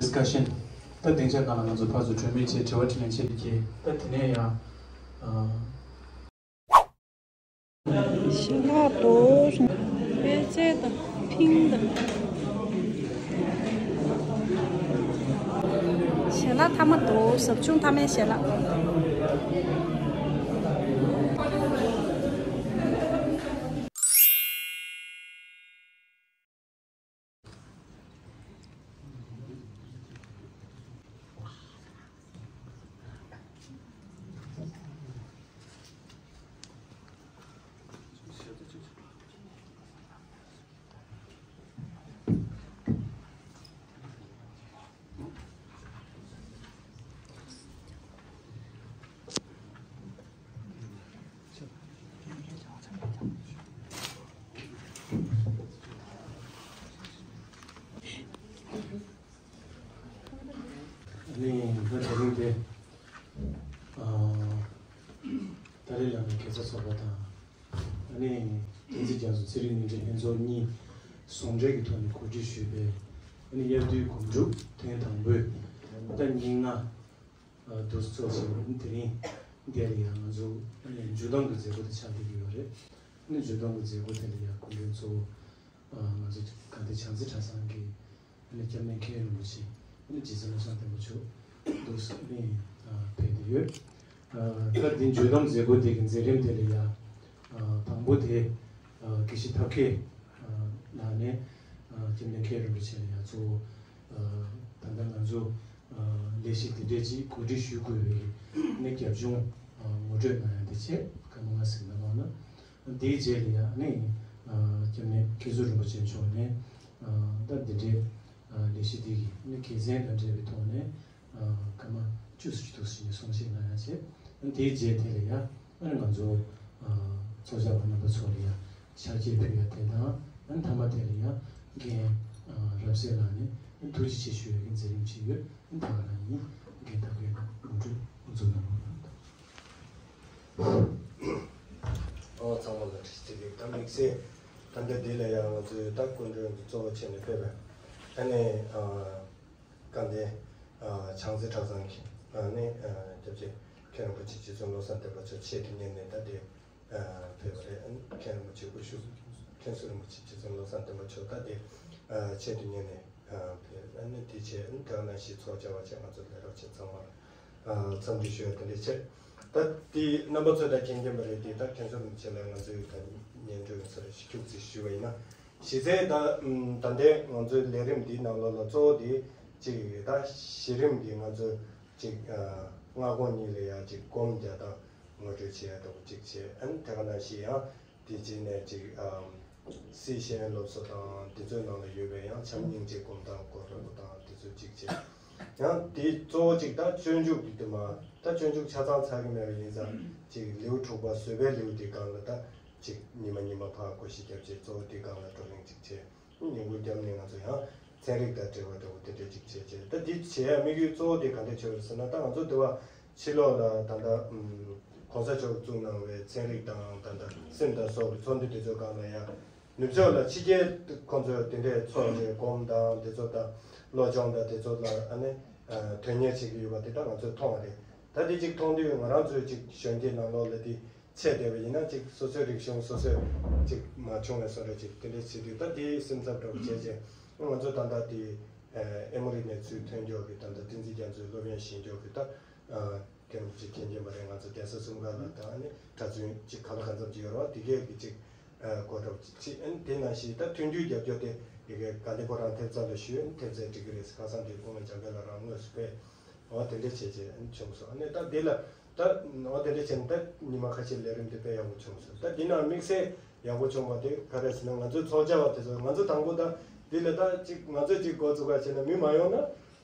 Discussion. ད་སྡིངས་ཆ་སྒང་ལ་ང་ཚོ་ཕར་ཚུར་གྲོས་མོལ་བྱས། དྲི་བ་དྲིས་ལན་བྱས་ཏེ་བྱས། ད་དེ་ནས་ཡང་། ཨ། ཞལ་ལག་དོ། དཔེ་ཆ་དང་ཕིང་དང་། ཞལ་ལག་མཐའ་མ་དོ། ཟབ་ཆུང་མཐའ་མའི་ཞལ་ལག་ད་དེ་རིང་དེ། ཨ། ཏཱ་ལའི་བླ་མའི་དགེ་རྩ་ཚོགས་པ་དང་། ཨ་ནི་བསྟན་འཛིན་རྒྱ་མཚོ་ཚེ་རིང་ཉིན་རེའི་ལྷན་ཚོགས་གཉིས་ཟུང་འབྲེལ་གྱི་ཐོག་ནས་གོ་སྒྲིག་ཞུས་པའི། ཨ་ནི་དབྱར་དུས་སྒོམ་སྒྲུབ་ཐེངས་དང་པོའི་ད་ཉིན་ལྔ། ཨ། དུས་ཚོགས་ཤིག་དེ་རིང་འདིར་ཡང་ང་ཚོ་ཨ་ནི་མཇུག་སྡོམ་གྱི་མཛད་སྒོ་དེ་ཆགས་བསྡད་ཀྱི་ཡོད་རེད། ཨ་ནི་མཇུག་སྡོམ་གྱི་མཛད་སྒོ་དེ་ལ་ཡང་སྐུ་མགྲོན་གཙོ་བོ། ཨ། ང་ཚོ་དགའ་ལྡན་བྱང་རྩེ་གྲྭ་ཚང་གི་ཨ་ནི་སྐྱབས་གནས་མཁན་རིན་པོ་ཆེ། ཨ་ནི་རྗེ་བཙུན་བློ་བཟང་བསྟན་པ་མཆོག་འདུག་ཟེར་ནས། ཨ། ཕེབས་བསྡད་ཡོད། ཨ། ད་འདི་མཇུག་སྡོམ་མཛད་སྒོ་དེ་གི་མཛད་རིམ་དེ་ལ་ཡང་། ཨ། དང་པོ་དེ། ཨ། དགེ་བཤེས་ཐབས་མཁས། ཨ། ལགས་ནས། ཨ། སྐྱབས་གནས་མཁན་རིན་པོ་ཆེ་ལ་ཡང་གཙོ་བོ། ཨ། ད་ལྟ་ང་ཚོ། ཨ། ལས་གཞི་འདི་འདྲས་ཅིག་གོ་སྒྲིག་ཞུ་དགོས་པའི་ཨ་ནི་རྒྱབ་ལྗོངས། ཨ། ངོ་སྤྲོད་གནང་ཡ་དེ་བྱས། སྐར་མ་ལྔ་ཟིན་ན་མང་ན། དེའི་རྗེས་ལ་ཡང་ནི། ཨ། སྐྱབས་གནས་མཁན་ཟུར་རིན་པོ་ཆེ་མཆོག་ནས། ཨ། ད་འདི་འདྲའི། ཨ། ལས་གཞི་འདི་གི་ནི་དགེ་མཚན་དང་འབྲེལ་བའི་ཐོག་ནས། ཨ། སྐར་མ་བཅུ་ཙམ་ཞིག་འདུག་ཟེར་ནས་གསུང་བཤད་གནང་ཡ་བྱས། དེའི་རྗེས་དེ་ལ་ཡང་ཨ་ནི་ང་ཚོ། ཨ། ཚོགས་བཅར་བ་རྣམ་པ་ཚོ་ལ་ཡང་ཕྱག་འཁྱེར་ཕུལ་ཡ་དེ་དང་། ཨ་ནི་མཐའ་མ་དེ་ལ་ཡང་རྒན། ཨ། རབ་གསལ་ལགས་ནས་ཐུགས་རྗེ་ཆེ་ཞུ་ཡ་གི་མཛད་རིམ་ཅིག་ཡོད། ཨ་ནི་ད་ག་རང་ཡིན། རྒན་ཐབས་མཁས་ལགས་ངོ་སྤྲོད་འཛུགས་གནང་རོགས་གནང་། ཨོ། ཚང་མ་ལ་བཀྲ་ཤིས་བདེ་ལེགས། ད་དམིགས་བསལ་ད་ལྟ་འདི་ལ་ཡང་ང་ཚོའི་ད་སྐུ་མགྲོན་གྱི་གཙོ་བོ་བྱས་ནས་ཕེབས་པའི་ཨ་ནི། ཨ། དགའ་ལྡན། ཨ། བྱང་རྩེ་གྲྭ་ཚང་གི་ཨ་ནི། ཨ། སྐྱབས་རྗེ་མཁན་རིན་པོ་ཆེ་རྗེ་བཙུན་བློ་བཟང་བསྟན་པ་མཆོག་ཆེད་དུ་གཉེར་ནས་ད་དེ། ཨ། ཕེབས་པ་རེད། ཨ་ནི་མཁན་རིན་པོ་ཆེ་དབུ་བཞུགས། མཁན་ཟུར་རིན་པོ་ཆེ་རྗེ་བཙུན་བློ་བཟང་བསྟན་པ་མཆོག་ད་དེ། ཨ། ཆེད་དུ་གཉེར་ནས། ཨ། ཕེབས། ཨ་ནི་དེ་བྱས། ཨ་ནི་དེ་ག་ནང་བཞིན་ཚོགས་བཅར་བ་བཅས་ང་ཚོ་ལས་རོགས་བྱས་ཚང་མར། ཨ། འཚམས་འདྲི་ཞུ་ཡ་དེ་འདྲ་བྱས། ད་དེ་རྣམ་པ་ཚོས་ད་མཁྱེན་མཁྱེན་པ་རེད་དེ། ད་མཁན་ཟུར་རིན་པོ་ཆེ་ལ་ང་ཚོའི་ད་སྙན་སྒྲོན་ཚོར་ཤུགས་ཅིག་ཞུ་བ་ཡིན་ན། གཞི་རྩའི་ད་ད་ལྟའི་ང་ཚོའི་ལས་རིམ་འདིའི་ནང་ལོགས་ལ་གཙོ་བོ་དེ་གཅིག་ད་གཞི་རིམ་གྱི་ང་ཚོ་གཅིག་ཨ། སྔ་དགོང་གཉིས་ལ་ཡ་གཅིག་སྒོམ་རྒྱག་སྟངས་ངོ་སྤྲོད་བྱེད་ཡ་འདྲ་བོ་གཅིག་བྱས། ཨ་ནི་དེ་ག་ནང་བཞིན་ཡང་དེ་རྗེས་ནས་གཅིག་ཨ། སྲིད་ཤེས་ཡོན་སློབ་གསོ་དང་དེ་ཚོའི་ནང་ལ་ཡོད་པའི་ཡང་བྱམས་སྙིང་རྗེ་སྒོམ་སྟངས་སྐོར་འདྲ་བོ་དང་དེ་ཚོ་གཅིག་བྱས། ཡང་དེ་གཙོ་བོ་གཅིག་ད་སྤྱོད་འཇུག་གི་དེ་མ། ད་སྤྱོད་འཇུག་ཆ་ཚང་ཚར་གི་མེད་པ་ཡིན་ཙང་། གཅིག་ལེའུ་དྲུག་པ་བཟོད་པའི་ལེའུ་དེ་སྒང་ལ་ད་གཅིག་ཉི་མ་ཉི་མ་ཕར་བགོ་བཤའ་བརྒྱབ་བྱས། གཙོ་བོ་དེ་སྒང་ལ་བགྲོ་གླེང་གཅིག་བྱས། ཉིན་གུང་རྒྱབ་ནས་ང་ཚོ་ཡང་ཚན་རིག་དང་འབྲེལ་བ་འདྲ་བོ་དེ་འདྲ་ཅིག་བྱས་བྱས། ད་འདི་བྱེད་ཡ་དམིགས་ཡུལ་གཙོ་བོ་དེ་ག་འདྲ་བྱས་ཡོད་ཟེར་ན། ད་ང་ཚོ་འདི་བ་ཕྱི་ལོགས་ལ་ད་ལྟ་ཨུམ་གོང་ས་མཆོག་བཙུགས་གནང་བའི་ཚན་རིག་དང་ད་ལྟ་སིམ་དང་སོགས་ཀྱི་ཚོགས་འདུ་དེ་ཚོའི་སྒང་ལ་ཡང་ནུབ་ཕྱོགས་ལ་ཕྱི་རྒྱལ་ཁོང་ཚོས་དེ་འདྲའི་ཚོགས་བྱས་སྒོམ་དང་དེ་ཚོ་དང་བློ་སྦྱོང་དང་དེ་ཚོ་ལ་ཨ་ནི་ཨ་དོན་གཉེར་བྱེད་ཀྱི་ཡོད་པ་དེ་ད་ང་ཚོས་མཐོང་བ་རེད། ད་དེ་ཅིག་མཐོང་དུས་ང་རང་ཚོའི་ཅིག་གཞོན་སྐྱེས་ནང་ལོགས་ལ་དེ། ཆད་བསྡད་པ་ཡིན་ན་ཅིག་སོ་སོའི་རིག་གཞུང་སོ་སོས་ཅིག་མ་བྱུང་བའི་བཟོ་འདྲ་ཅིག་དེ་འདྲ་བྱེད་དུས། ད་དེའི་སེམས་འཚབ་འདྲ་བོ་བྱས་བྱས། ང་ཚོ་ད་ལྟ་དེ་ཨེ་མོ་རི་ནས་ཚུར་ཐོན་མགྱོགས་ཀྱི་ད་ལྟ་བསྟན་འཛིན་རྒྱ་མཚོའི་སློབ་ཡོན་བཞེས་མགྱོགས་ཀྱི་ད་དེ་རུ་ཅིག་མཁྱེན་མཁྱེན་པ་རེད། ང་ཚོ་གདན་ས་གསུམ་ཀ་ལ་ད་ཨ་ནི་གྲྭ་བཙུན་ཅིག་ག་ལ་གང་འཚམ་ཅིག་ཡོད་རེད་བ། དེ་གས་ཀྱི་ཅིག་སྐོར་འདྲ་བོ་ཅིག་བྱེད། ཨ་ནི་དེ་ནང་བཞིན་ད་མཐུན་འགྱུར་རྒྱབ་སྐྱོར་དེ་ཡི་གེ་ག་འདི་ཁོ་རང་ཐེབས་རྩ་ལ་ཞུས། ཨ་ནི་ཐེབས་རྩ་འགྲིག་གི་རེད་ཟེར། ཁ་སང་དེ་སྐུ་ངོ་འཇམ་དཔལ་ལགས་རང་དངོས་སུ་ཕེབས། འོ་དེ་འདྲ་བྱས་བྱས་བྱུང་སོང་། ཨ་ནི་ད་འདི་ལ་ད་འོ་དེ་འདྲ་བྱས་ནས་ད་ཉི་མ་ཁ་ཤས་ལས་རིམ་དེ་དཔེ་ཡག་པོ་བྱུང་སོང་། ད་འདི་ནང་དམིགས་བསལ་ཡག་པོ་བྱུང་བ་དེ་ག་རེ་ཟེར་ན། ང་ཚོའི་ཚོགས་བཅར་བ་དེ་ཚོ་ང་ཚོ་དང་པོ་ད་འདི་ལ་ད་ཅིག་ང་ཚོས་ཅིག་འགོ་བཙུགས་པ་བྱས་ན་མི་མ་ཡོང་ན་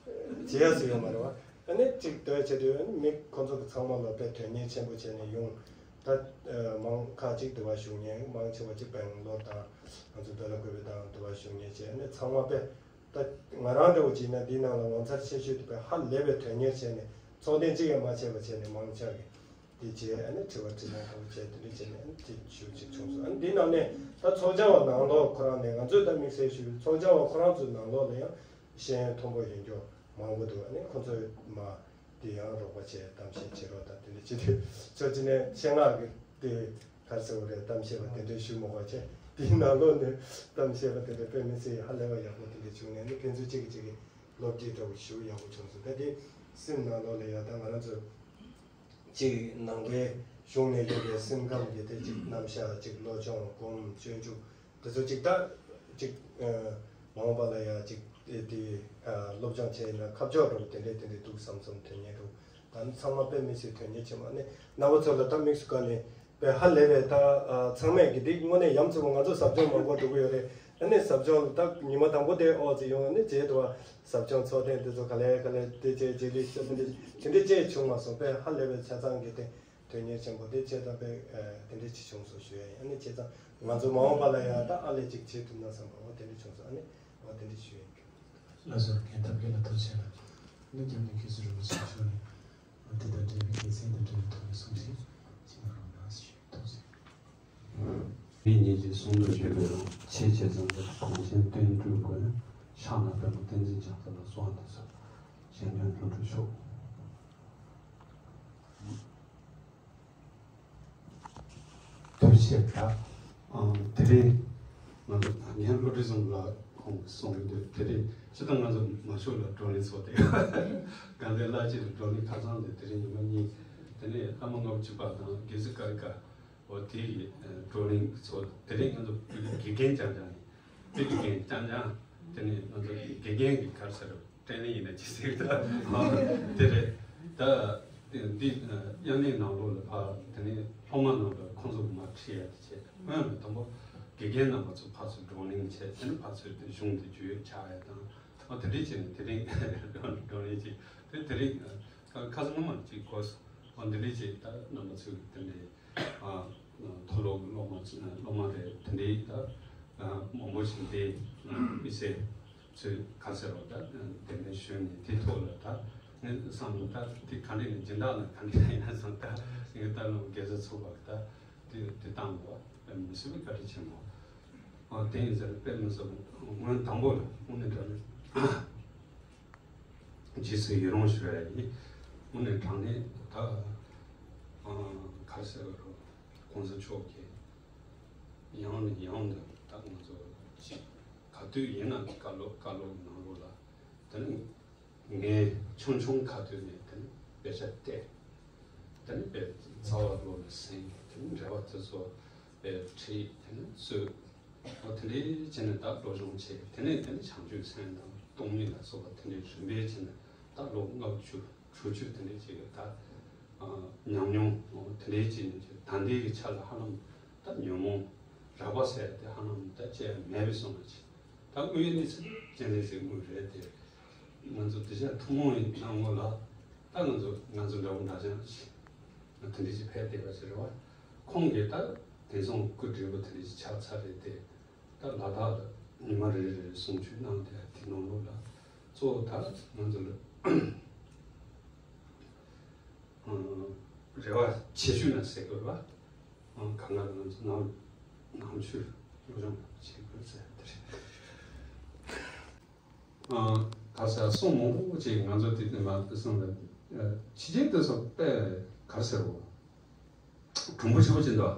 བྱེད་ཡ་སུ་ཡོད་མ་རེད་བ། ཨ་ནི་ཅིག་དོན་བྱེད་དུས་ཨ་ནི་མི་ཁོ་ཚོ་གི་ཚང་མ་ལ་དཔེ་དོན་གཉེར་ཆེན་པོ་བྱས་ནས་ཡོང་། ད་མང་ཁག་ཅིག་འདི་བ་བཞུགས་མཁན། མང་ཆེ་བ་ཅིག་སྦེང་ལོར་དང་ང་ཚོ་བོད་ལ་བཀོད་པའི་དང་འདི་བ་བཞུགས་མཁན་བྱས། ཨ་ནི་ཚང་མ་དཔེ། ད་ང་རང་འདྲ་བོ་བྱས་ན་འདིའི་ནང་ལ་ངོ་མཚར་ཆེ་ཤོས་དེ་དཔེ་ཧ་ལས་པའི་དོན་གཉེར་བྱས་ནས། ཚོགས་ཐེངས་གཅིག་ཡང་མ་ཆད་པ་བྱས་ནས་མང་ཆེ་བ་གིས་འདི་བྱས། ཨ་ནི་དྲི་བ་དྲིས་ལན་འདྲ་བོ་བྱས། དེ་འདྲ་བྱས་ནས་ཨ་ནི་དེ་ཞུ་ཅིག་བྱུང་སོང་། ཨ་ནི་འདིའི་ནང་ནས་ད་ཚོགས་བཅར་བ་ནང་ལོགས་ཁོ་རང་ནས་ང་ཚོས་ད་དམིགས་བསལ་ཞུ། ཚོགས་བཅར་བ་ཁོ་རང་ཚོའི་ནང་ལོགས་ལ་ཡང་ཤེས་ཡོན་མཐོན་པོ་ཡོད་མཁན་མང་པོ་འདུག་ཨ་ནི་ཁོ་ཚོས་མ་དེ་ཡང་རོགས་པ་བྱས། གཏམ་བཤད་བྱེད་རོགས་དང་དེ་འདྲ་བྱེད་དུས། ཕྱོགས་གཅིག་ནས་ཆེད་མངགས་ཀྱི་དེ་ག་རེ་ཟེར་དགོས་རེད། གཏམ་བཤད་པ་དེ་འདྲའི་ཞུ་མ་དགོས་བྱས། དེའི་ནང་ལོགས་ནས་གཏམ་བཤད་པ་དེ་འདྲ་དཔེ་མི་སྲིད་ཧ་ལས་པ་ཡག་པོ་དེ་འདྲ་བྱུང་ནས། ཨ་ནི་ཕན་ཚུན་གཅིག་གིས་གཅིག་གི་ལོ་རྒྱུས་འདྲ་བོ་ཞུ་ཡག་པོ་བྱུང་སོང་། ད་དེ་སིམ་ནང་ལོགས་ལ་ཡ་ད་ང་རང་ཚོ་གཅིག་ནང་པའི་གཞུང་ནས་ཡོད་པའི་སེམས་ཁམས་ཀྱི་དེ་གཅིག་རྣམ་གཞག་ཅིག་བློ་སྦྱོང་སྒོམ་སྤྱོད་འཇུག་དེ་ཚོ་གཅིག་ད་གཅིག་ཨ་མ་འོངས་པ་ལ་ཡང་གཅིག་དེ་དེ་ཨ་སློབ་སྦྱོང་བྱས་ན་ཁ་ཕྱོགས་འདྲ་བོ་དེ་འདྲས་དེ་འདྲས་འདུག་བསམ་བསམ། དོན་གཉེར་འདྲ་བོ་ད་ནི་ཚང་མ་དཔེ་མི་སྲིད་དོན་གཉེར་ཆེན་པོ། ཨ་ནི་རྣམ་པ་ཚོ་ལ་ད་དམིགས་སུ་བཀར་ནས་དཔེ་ཧ་ལས་པའི་ད་ཨ་ཚང་མས་ཀྱི་འདི་དངོས་གནས་ཡ་མཚན་པོ། ང་ཚོ་ཟབ་སྦྱོང་མང་པོ་འགྲོ་གི་ཡོད་རེད། ཨ་ནི་ཟབ་སྦྱོང་ལ་ད་ཉི་མ་དང་པོ་དེ་ཨོ་ཙི་ཡོང་། ཨ་ནི་རྗེས་དུ་བ་ཟབ་སྦྱོང་ཚོགས་ཐེངས་དེ་ཚོ་ག་ལེ་ག་ལེ་དེ་བྱས་རྗེས་ལུས་བྱས། དེ་འདྲ་དེ་འདྲ་བྱས་བྱུང་མ་སོང་། དཔེ་ཧ་ལས་པའི་ཆ་ཚང་གི་དེ་དོན་གཉེར་ཆེན་པོ་དེ་བྱས། ད་དཔེ་ཨ་དེ་འདྲ་ཅིག་བྱུང་སོང་ཞུ་ཡ་ཡིན། ཨ་ནི་བྱས་ཙང་ང་ཚོ་མ་འོངས་པ་ལ་ཡང་ད་ཨ་ལས་ཅིག་བྱེད་ཐུབ་ན་བསམ་པ། འོ་དེ་འདྲ་བྱུང་སོང་། ཨ་ནི་འོ་དེ་འདྲ་ཞུ་ཡ་ཡིན། ལགས་སོ། རྒན་ཐབས་མཁས་ལ་ཐུགས་རྗེ་ཆེ། ནི་རྒྱབ་ནས་དགེ་ཚུལ་རིན་པོ་ཆེ་མཆོག་ནས་དེ་དང་འབྲེལ་བའི་དགེ་མཚན་དང་འབྲེལ་བའི་ཐོག་ནས་གསུངས་ཤིང་། ཅི་མ་རུང་ན་ཞེས་ཐུགས་ཟིན། མི་ཉིད་ཀྱི་གསུང་དུ་བརྗོད་པའི་རང་ཆེས་ཆེ་ཙམ་དུ་གོང་ཆེན་བསྟན་འགྲོའི་སྒོ་ནས་ཕྱག་ན་པདྨོ་བསྟན་འཛིན་བྱང་ས་ལ་གསོལ་བ་འདེབས་སོ། གཞན་དོན་ལྷུན་གྲུབ་ཤོག། ཐུགས་རྗེ་ཆེ། ད་དེ་རིང་ང་ཚོ་ངའི་བློ་གྲོས་བཟང་ལགས་ཁོང་གིས་གསུངས་ཡོད་དུས། དེ་རིང་སྤྱིར་བཏང་ང་ཚོ་མ་ཤོར་ལ་བགྲོ་གླེང་ཚོགས་ཏེ། དགའ་ལྡན་བླ་སྤྱི་ལ་བགྲོ་གླེང་ཁ་སང་དེ། དེ་རིང་ཉི་མ་གཉིས། དེ་ནས་ཨ་མ་ལྔ་བཅུ་པ་དང་དགེ་ཚུལ་ཀ་རི་ཀ། འོ་དེ་ཡི་བགྲོ་གླེང་ཚོགས། དེ་རིང་ང་ཚོ་དགེ་རྒན་རྐྱང་རྐྱང་ཡིན། དེ་དགེ་རྒན་རྐྱང་རྐྱང་། དེ་ནས་ང་ཚོ་དགེ་རྒན་གྱི་ག་རེ་ཟེར། ཀྲེན་ནིང་ཡིན་ན་ཅི་ཟེར། ད་དེ་རེད། ད་དེ་འདི་དབྱར་གནས་ནང་ལོགས་ལ་ཕར་དེ་ནས་སློབ་མ་རྣམས་ལ་ཁོང་ཚོ་མར་ཁྲིད་ཡ་དེ་བྱས། སྔོན་ལ་དང་པོ་དགེ་རྒན་རྣམ་པ་ཚོ་ཕར་ཚུར་བགྲོ་གླེང་བྱས། དེ་ནས་ཕར་ཚུར་དེ་གཞུང་དེ་བརྗོད་ཆགས་ཡ་དང་། ཨ་དེ་འདྲས་བྱས་ནས་དེ་རིང་བགྲོ་གླེང་བྱས། དེ་དེ་རིང་ཁ་ཁ་སང་སྔོན་མ་ཅིག་གོ་སོང་། ཨ་འདི་འདྲས་བྱས། ད་རྣམ་པ་ཚོས་དེ་འདྲས། ཨ་མཐོ་སློབ་སློབ་མ་སློབ་མ་རེད། དེ་འདྲའི་ད་མང་པོ་ཞིག་འདི་དམིགས་བསལ་ཚོས་ག་རེ་ཟེར་རོ། ད་དེ་འདྲ་ཞུས་ནས་དེ་ཐོག་ལ་ད་ངས་བསམ་བློ་ད་དེ་ག་འདྲ་ནས་སྦྱིན་བདག་ལ་ག་འདྲ་ཡིན་ན་བསམ། ད་ངས་ད་ལོ་དགེ་རྩ་ཚུགས་པ་ད་དེ་དེ་བཏང་བ་དཔེ་མི་སྲིད་པའི་བཀའ་དྲིན་ཆེན་པོ། ཨ་དེ་ཡིན་ཟེར། དཔེ་མི་སྲིད་པ་སྔོན་དང་པོ་ལ་དངོས་གནས་དྲང་གནས། རྗེས་སུ་ཡི་རང་ཞུ་ཡ་ཡིན། དངོས་གནས་དྲང་གནས་ད་ཨ་ག་རེ་ཟེར་བ་རོ། གོང་ས་མཆོག་གིས་ཡང་ནས་ཡང་དུ་ད་ང་ཚོ་ཅིག་ག་དུས་ཡིན་ན་བཀའ་སློབ་བཀའ་སློབ་ནང་ལོགས་ལ། དེ་ནི་ངས་ཆུང་ཆུང་ཁ་ཐུག་ནས་དེ་ནི་དཔེ་ཆ་བལྟས། དེ་ནི་དཔེ་རྩ་བ་ལོ་ལ་ཟིན། དེ་ནི་འགྲེལ་པ་དེ་ཚོ་དཔེ་ཁྲིད། དེ་ནི་སུ། ཨོ་དེ་འདྲའི་བྱས་ནས་ད་སློབ་སྦྱོང་བྱས། དེ་ནས་དེ་ནས་བྱང་ཆུབ་སེམས་དང་སྟོང་ཉིད་ལ་སོགས་པ་དེ་འདྲའི་རིམ་པས་བྱས་ནས་ད་ལོ་ལྔ་བཅུ་དྲུག་ཅུ་དེ་འདྲའི་ཅིག་ད་ཉམས་མྱོང་དེ་འདྲའི་བྱས་ནས་ད་ལྟའི་གི་ཆ་ལ་ཧ་ལམ་ད་ཉོན་མོངས་རགས་པ་ཟེར་དེ་ཧ་ལམ་ད་བཅད་མེད་པའི་སོང་ན་ཅིག་ད་དངོས་ཡོད་གནས་ཚུལ་ཅན་ལས་ཟེར་དངོས་རེད་དེ། ང་ཚོ་དེ་ཆ་ཐུན་མོང་ཡིན་ན་ངོ་ལ་ད་ང་ཚོ་ང་ཚོ་འདྲ་བོ་འདྲ་ཅན་ཞིག་དེ་འདྲའི་ཅིག་ཕེབས་བསྡད་པ་ཞིག་རེད་བ། ཁོང་གིས་ད་དེང་སང་སྐུ་བགྲེས་པོ་དེ་འདྲའི་ཅིག་ཆགས་ཚར་རེད་དེ། ད་ལ་དྭགས་ལ་ཉི་མ་རེ་རེ་གསུང་ཆོས་གནང་དེ་དེ་ནང་ལོགས་ལ་གཙོ་བོ་ད་ང་ཚོ་ལ་རེ་བ་ཆེ་ཤོས་ན་ཟེར་དགོས་རེད་བ། གང་ག་ང་ཚོ་ནང་ནང་ཆོས་སློབ་སྦྱོང་བྱེད་དགོས་ཟེར་དེ་རེད། ག་ཟེར་གསུང་མང་པོ་ཅིག་ང་ཚོ་དེ་དེ་མ་གསུང་ལ་ཕྱི་རྒྱལ་དུ་སོགས་པས་ག་རེ་ཟེར་བ། གྲུང་པོ་ཞེ་པོ་ཅིག་འདུག་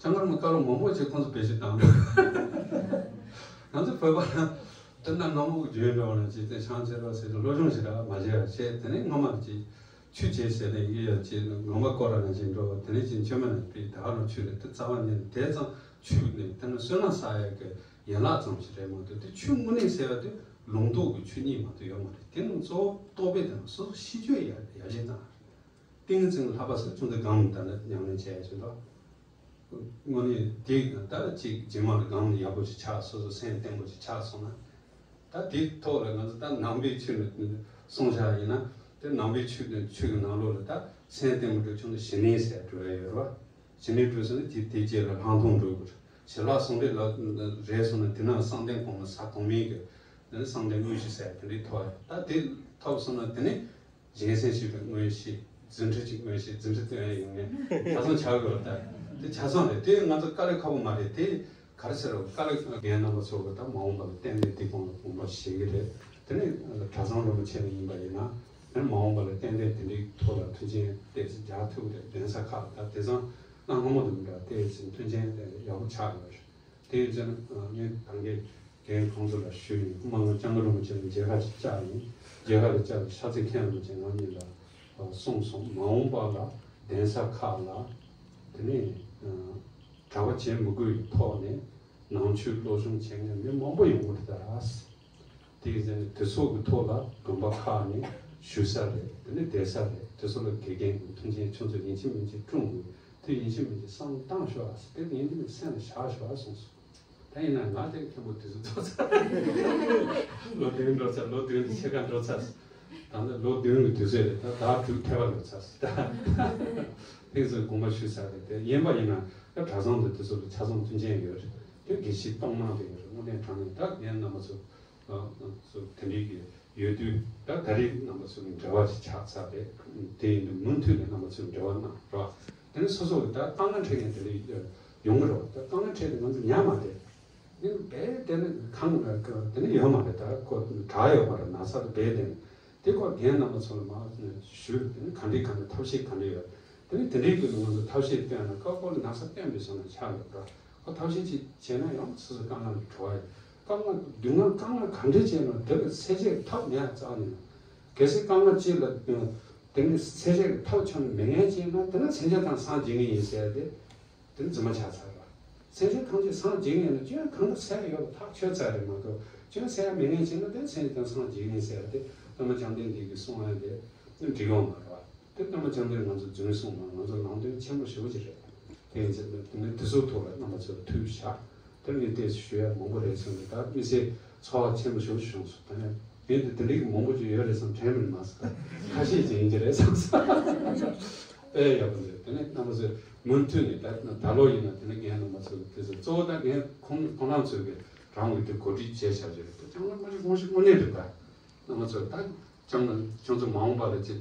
སྤྱང་ཀར་མ་བཀའ་སློབ་མང་པོ་ཅིག་ཁོང་ཚོ་བེད་སྤྱོད་བཏང་འདུག་ང་ཚོ་བོད་པ་ལ་དེ་ན་སྔ་མོ་རྒྱུན་འགྲོ་ན་ཅིག་དེ་ཆང་ཆེ་རོ་ཟེར་ཏེ་སློབ་སྦྱོང་ཞིག་ར་མ་བྱས་ར་བྱས། དེ་ནས་སྔ་མ་ཅིག་ཆོས་བྱེད་ཟེར་ནས་ཡི་ཡ་ཅིག་ངོ་མ་སྐོར་ར་ན་ཅིག་འགྲོ། དེ་ནས་ཅིག་མཆོད་མེ་ན་པི་ད་ག་རང་ཆོས་རེད། དེ་རྩ་བ་ཉིད་ནས་དེ་ཙམ་ཆོས་ནས་དེ་ན་བསོད་ནམས་བསགས་ཡ་གི་ཡན་ལག་ཙམ་ཞིག་རེད་མ་གཏོགས། དེ་ཆོས་དངོས་གནས་ཟེར་བ་དེ་ལུང་རྟོགས་ཀྱི་ཆོས་ཉིད་མ་གཏོགས་ཡོད་མ་རེད། དེ་ནི་གཙོ་བོ་རྟོགས་པའི་དེ་ན་སོ་སོ་ཤེས་རྒྱུ་ཡ་ཡ་ལས་དང་། ཏིང་ངེ་འཛིན་ལྷག་པ་སོགས་ཅུང་ཟད་གང་མི་ལྟར་ན་ཉམས་ལེན་བྱས་ཡ་ཞིག་འདུག་དངོས་གནས་དེ་ད་ཅིག་རྗེས་མ་ལ་གང་མི་ཡག་པོ་ཞིག་ཆགས་སོང་། སོ་སོ་སེམས་བརྟན་པོ་ཞིག་ཆགས་སོང་ན། ད་དེའི་ཐོག་ལ་ང་ཚོ་ད་ནང་པའི་ཆོས་ནས་གསུངས་བཞག་ཡིན་ན། དེ་ནང་པའི་ཆོས་ནས་ཆོས་ཀྱི་ནང་ལོགས་ལ་ད་སེམས་བརྟན་པོ་འགྲོ་ཆུང་ནས་ཞི་གནས་ཟེར་འགྲོ་ཡ་ཡོད་རེད་བ། ཞི་གནས་འགྲོ་སོང་ན་དེ་དེ་རྗེས་ལ་ལྷག་མཐོང་འགྲོ་དགོས་རེད། ཞི་ལྷག་ཟུང་འབྲེལ་ལ་རེད་སོང་ན་དེ་ན་བསམ་གཏན་གོང་མ་ས་གོང་མའི་གི་དེ་ནས་བསམ་གཏན་དངོས་གཞི་ཟེར་དེ་འདྲའི་ཐོག་ད་དེ་ཐོབ་སོང་ན་དེ་ནས། གཞན་སེམས་ཤེས་པའི་མངོན་ཤེས། རྫུ་འཕྲུལ་གྱི་མངོན་ཤེས། རྫུ་འཕྲུལ་སྟོན་ཡ་ཡོང་ངེས། ཆ་ཚང་ཆགས་དགོས་ད། དེ་ཆ་ཚང་རེད། དེ་ང་ཚོ་དཀའ་ལས་ཁག་པོ་མ་རེད། དེ་ག་རེ་ཟེར་རོ། དཀའ་ལས་རྒན་རྣམ་པ་ཚོ་གི་ད་མ་འོངས་པ་ལ་ཏན་ཏན་དེ་གོང་ལ་དགོངས་པ་བཞེས་ཀྱི་རེད། དེ་ནས་གྲྭ་ཚང་རིན་པོ་ཆེ་ནས་ཡིན་པ་ཡིན་ན། དེ་ནས་མ་འོངས་པ་ལ་ཏན་ཏན་དེ་འདྲའི་ཐོག་ལ་མཐུན་རྐྱེན་ཏོག་ཙམ་རྒྱག་ཐུབ་ཀྱི་རེད། གདན་ས་ཁག་ལ་ད་དེང་སང་གནའ་སྔ་མོ་དང་མི་འདྲ། ཏོག་ཙམ་མཐུན་རྐྱེན་ཡག་པོ་ཆགས་ཡོད་རེད། དེ་ཡིན་ཙང་ངས་ད་གིན་རྒན་ཁོང་ཚོ་ལ་ཞུས་ཡིན། སྔོན་མ་ང་སྤྱང་ཀི་རིན་པོ་ཆེ་ལ་མཇལ་ཁ་ཅིག་བཅར་ཡིན། མཇལ་ཁ་ལ་བཅར་བའི་ཤར་རྩེ་མཁན་རིན་པོ་ཆེ་ང་གཉིས་ལ་གསུངས་སོང་། མ་འོངས་པ་ལ་གདན་ས་ཁག་ལ་དེ་ནས་གྲྭ་པ་བྱེད་མི་དགོས་པའི་ཐོག་ནས་ནང་ཆོས་སློབ་སྦྱོང་བྱེད་མཁན་མི་མང་པོ་ཡོང་གི་རེད་ད། དེ་ཡིན་ཙང་དེ་ཚོ་གི་ཐོག་ལ་དགོན་པ་ཁག་ནས་ཞུ་ས་རེད། དེ་ནས་བསྡད་ས་རེད། དེ་ཚོ་ལ་དགེ་རྒན་གྱི་མཐུན་རྐྱེན་ཆུང་ཚོ་ཡིན་གཅིག་མིན་གཅིག་བསྐྲུན་དགོས། དེ་ཡིན་གཅིག་མིན་གཅིག་བསམ་བློ་བཏང་ཤོག་ཨ། དེ་ཡིན་གཅིག་མིན་གཅིག་སེམས་ལ་བཞག་ཤོག་ཨ་གསུངས་སོང་། ད་ཡིན་ན་ང་དེ་མཁན་པོ་དུས་ཚོད་འགྲོ་ཚར། ལོ་བདུན་འགྲོ་ཚར། ལོ་བདུན་དུ་ཕྱེད་ཀ་འགྲོ་ཚར། ད་ནི་ལོ་བདུན་གྱི་དུས་ཚོད་རེད། ད་ཟླ་དྲུག་ཐལ་བ་འགྲོ་ཚར། ད་ཐེངས་སུ་དགོངས་པ་ཞུས་ཚར་རེད། དེ་ཡིན་པ་ཡིན་ན་ད་གྲྭ་ཚང་དུ་དེ་ཚོ་ལ་ཆ་ཚང་མཐུན་རྐྱེན་ཡོད་རེད། དེ་དགེ་བཤེས་གཏོང་གནང་དེ་ཡོད་རེད། དངོས་གནས་དྲང་གནས་ད་ངའི་རྣམ་པ་ཚོ་ཚོ་དེ་འདྲའི་གི་ ཡོད་དུས་ད་ད་རེས་རྣམ་པ་ཚོ་ནས་འབྲེལ་བ་ཅིག་ཆགས་ཚར་རེད། དེ་ཡིན་དུས་མུ་མཐུད་ནས་རྣམ་པ་ཚོས་འབྲེལ་བ་གནང་རོགས། དེ་ནས་སོ་སོ་གི་ད་དཀའ་ངལ་འཕྲད་མཁན་དེ་འདྲ་ཡོང་གི་རེད་བ། ད་དཀའ་ངལ་འཕྲད་དེ་ང་ཚོ་ཉན་མ་བསྡད། ནི་རྦད་དེ་ནི་གང་དེ་ནི་ཡོད་མ་རེད། ད་ཁོ་དྲག་ཡོད་མ་རེད། ན་ཚ་དེ་རྦད་དེ་ནི་དེ་ཁོ་རྒན་རྣམ་པ་ཚོ་ལ་མར་ཞུས། དེ་ནི་ག་འདྲ་ག་འདྲ་ཐབས་ཤེས་ག་འདྲ་ཡོད། དེ་ནི་དེ་འདྲའི་སྐོར་ལ་ང་ཚོ་ཐབས་ཤེས་བཏོན་ན་ཁོ་ཁོ་ལ་ན་ཚ་བཏོན་པའི་བཟོ་ན་ཆགས་ཡོད་འགྲོ། ཁོ་ཐབས་ཤེས་ཅིག་བྱས་ན་ཡང་སོ་སོ་དཀའ་ངལ་ལ་འགྲོ་བ་ཡོད། དཀའ་ངལ་སྡུག་བསྔལ་དཀའ་ངལ་ག་འདྲ་བྱས་ན་དེ་ལ་སེལ་ཆེད་ཐབས་མེད་རྩ་ནས། གལ་སྲིད་དཀའ་ངལ་ཅིག་ལ་དེ་ནི་སེལ་ཆེད་ཐབས་ཆོད་ནས་མེད་མཁན་ཅིག་ན་དེ་ན་སེམས་ཅན་ཐམས་སངས་རྒྱས་ངེས་ཡིན་ཟེར་ཏེ། དེ་ནི་རྫུན་མ་ཆགས་ཚར་བ། སེམས་ཅན་ཐམས་ཅད་སངས་རྒྱས་ངེས་ན་སྐྱོན་གང་དུ་སེལ་ཡོད་པ་ཐག་ཆོད་ཚར་རེད་མ་གཏོགས་སྐྱོན་སེལ་ཡ་མེད་མཁན་ཅིག་ན་དེ་ནི་སེམས་ཅན་ཐམས་སངས་རྒྱས་ངེས་ཟེར་ཏེ་སྟོན་པ་བཅོམ་ལྡན་འདས་ཀྱིས་གསུངས་ཡ་དེ་ནི་འགྲིག་ཡོང་མ་རེད་བ། དེ་སྟོན་པ་བཅོམ་ལྡན་ང་ཚོ་རྫུན་གསུངས་ན་ང་ཚོ་ནང་དོན་ཆེན་པོ་ཞེ་པོ་ཅིག་རེད། དེ་ཡིན་ཚེ་དེ་ནི་དེ་ཚོའི་ཐོག་ལ་རྣམ་པ་ཚོར་ཐུགས་བཞག་དེ་ནི་བལྟས་ཞུ་ཡ་མང་པོ་རེད་གསུངས་ཏེ། ད་དམིགས་བསལ་ཚོར་བ་ཆེན་པོ་ཞེ་པོ་ཅིག་བྱུང་སོང་། ད་ནི་ངས་དེ་དེ་འདྲའི་མང་པོ་ཅིག་ཡོད་རེད་བསམ་དྲན་མི་མ་སོང་། ད་ཁ་ཤས་ཅིག་ཡིན་གྱི་རེད་བསམ་སོང་། དཔེ་ཡག་པོ་འདུག་དེ་ནི་རྣམ་པ་ཚོས་མུ་མཐུད་ནས་ད་ད་ལོ་ཡིན་ན་དེ་ནི་རྒན་རྣམ་པ་ཚོ་གི་དུས་ཚོད་གཙོ་བོ་ད་རྒན་ཁོང་ཁོང་རྣམ་ཚོས་གི་རང་གི་དེ་གོ་སྒྲིག་བྱས་བཞག་རྒྱུ་རེད། ད་ཅང་ལ་མ་ཞིག་ཁོང་ཞིག་དངོས་གནས་རེད། ད་རྣམ་པ་ཚོས་ད་ཅང་ལ་ཁྱོད་ཚོ་མ་འོངས་པ་ལ་ཅིག་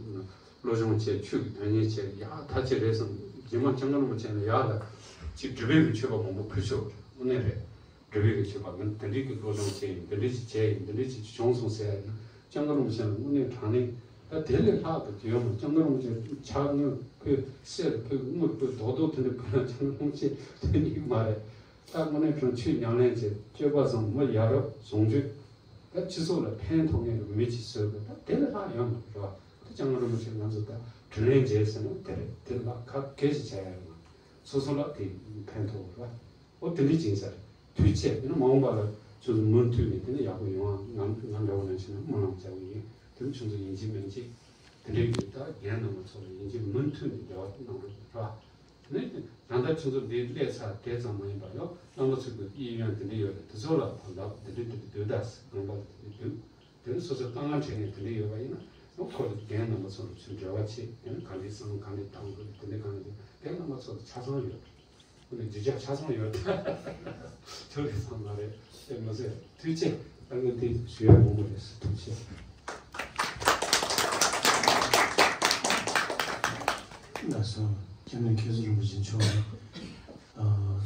བློ་སྦྱོང་བྱས། ཆོས་ཀྱི་དོན་གཉེར་བྱས། ཡག་ཐག་ཆོད་རེད་བསམ། རྗེས་མ་སྐྱབས་མགོན་རིན་པོ་ཆེ་ལ་ཡག་ལ་ཅིག་སྒྲུབ་པའི་གི་མཆོད་པ་མང་པོ་ཕུལ་ཆོག་དངོས་གནས་རེད། སྒྲུབ་པའི་གི་མཆོད་པ་ང་འདི་འདྲའི་གི་སློབ་སྦྱོང་བྱས་ཡིན། འདི་འདྲའི་ཅིག་བྱས་ཡིན། འདི་འདྲའི་ཅིག་བྱུང་སོང་ཟེར་ཡ་ཡིན་ན་སྐྱབས་མགོན་རིན་པོ་ཆེ་ལ་དངོས་གནས་དྲང་གནས་ད་དེ་ལས་ལྷག་ཏུ་དེ་ཡོད་མ། སྐྱབས་མགོན་རིན་པོ་ཆེ་ཕྱག་དངོས་ཕུལ། གསེར་ཕུལ། དངུལ་ཕུལ། རྡོག་རྡོག་དེ་འདྲ་ཕུལ་ན་སྐྱབས་མགོན་རིན་པོ་ཆེ་དོན་གཉེར་མ་རེད། ད་དངོས་གནས་དྲང་ཆོས་ཉམས་ལེན་བྱས། སྤྱོད་པ་བཟང་། མི་ཡ་རབས་བཟང་སྤྱོད། ད་སྤྱི་ཚོགས་ལ་ཕན་ཐོགས་མཁན་གྱི་མི་ཅིག་བཟོས་དགོས། ད་དེ་ལས་ལྷག་ཡོད་མ་རེད་བ། ད་སྐྱབས་མགོན་རིན་པོ་ཆེ་ང་ཚོ་ད་དྲིན་ལན་འཇལ་ཟེར་ན་དེ་རེད། དེ་ལས་ལྷག་ག་གེ་ཞིག་བྱ་ཡ་ཡོད་མ། སོ་སོ་ལ་དེ་ཕན་ཐོགས་རེད་བ། འོ་དེ་འདྲ་ཅིག་ཡིན་ས་རེད། ཐུགས་རྗེ་ཆེ། དེ་ནི་མ་འོངས་པ་ལ་ཁྱོད་ཚོ་མུ་མཐུད་ནས་དེ་ནི་ཡག་པོ་ཡོང་བ། ང་ང་འདྲ་བོ་ནང་བཞིན་ན་སྨོན་ལམ་རྒྱག་གི་ཡིན། དེ་ནི་ཁྱོད་ཚོ་ཡིན་གཅིག་མིན་གཅིག་དེ་འདྲའི་གི་ད་རྒན་རྣམ་པ་ཚོ་ལ་ཡིན་གཅིག་མུ་མཐུད་ནས་འབྲེལ་བ་གནང་རོགས་གནང་ར། དེ་ནི་ད་ལྟ་ཁྱོད་ཚོ་འདི་སླེབས་ཚར་དེ་ཙམ་མ་ཡིན་པར་ཡང་རྣམ་པ་ཚོ་གི་གཡས་གཡོན་དེ་འདྲ་ཡོད་རེད། དེ་ཚོ་ལ་ཕར་ལབ། དེ་འདྲ་དེ་འདྲ་སྡོད་ད་ཟེར། རྣམ་པ་ལ་དེ་འདྲ་སྡོད། དེ་ནི་སོ་སོ་དཀའ་ངལ་འཕྲད་མཁན་དེ་འདྲ་ཡོད་པ་ཡིན་ན་ཡང་ཁོ་རང་རྒན་རྣམ་པ་ཚོ་ལ་ཚུར་འབྲེལ་བ་བྱེད། དེ་ནི་ག་འདྲས་བསམ། ག་འདྲས་བཏང་དགོས། དེ་འདྲ་ག་འདྲས། རྒན་རྣམ་པ་ཚོ་ལ་ཆ་ཚང་ཡོད། ཁོ་ནི་རྒྱུ་ཆ་ཆ་ཚང་ཡོད། ཐུགས་རེ་ཚང་མ་རེད། དེ་མ་ཟད་ཐུགས་རྗེ་ཆེ། ད་ངས་དེ་ཞུ་ཡ་མང་པོ་རེད། ཐུགས་རྗེ་ཆེ། ལགས་སོ། སྐྱབས་མགོན་མཁན་ཟུར་རིན་པོ་ཆེ་མཆོག་ནས་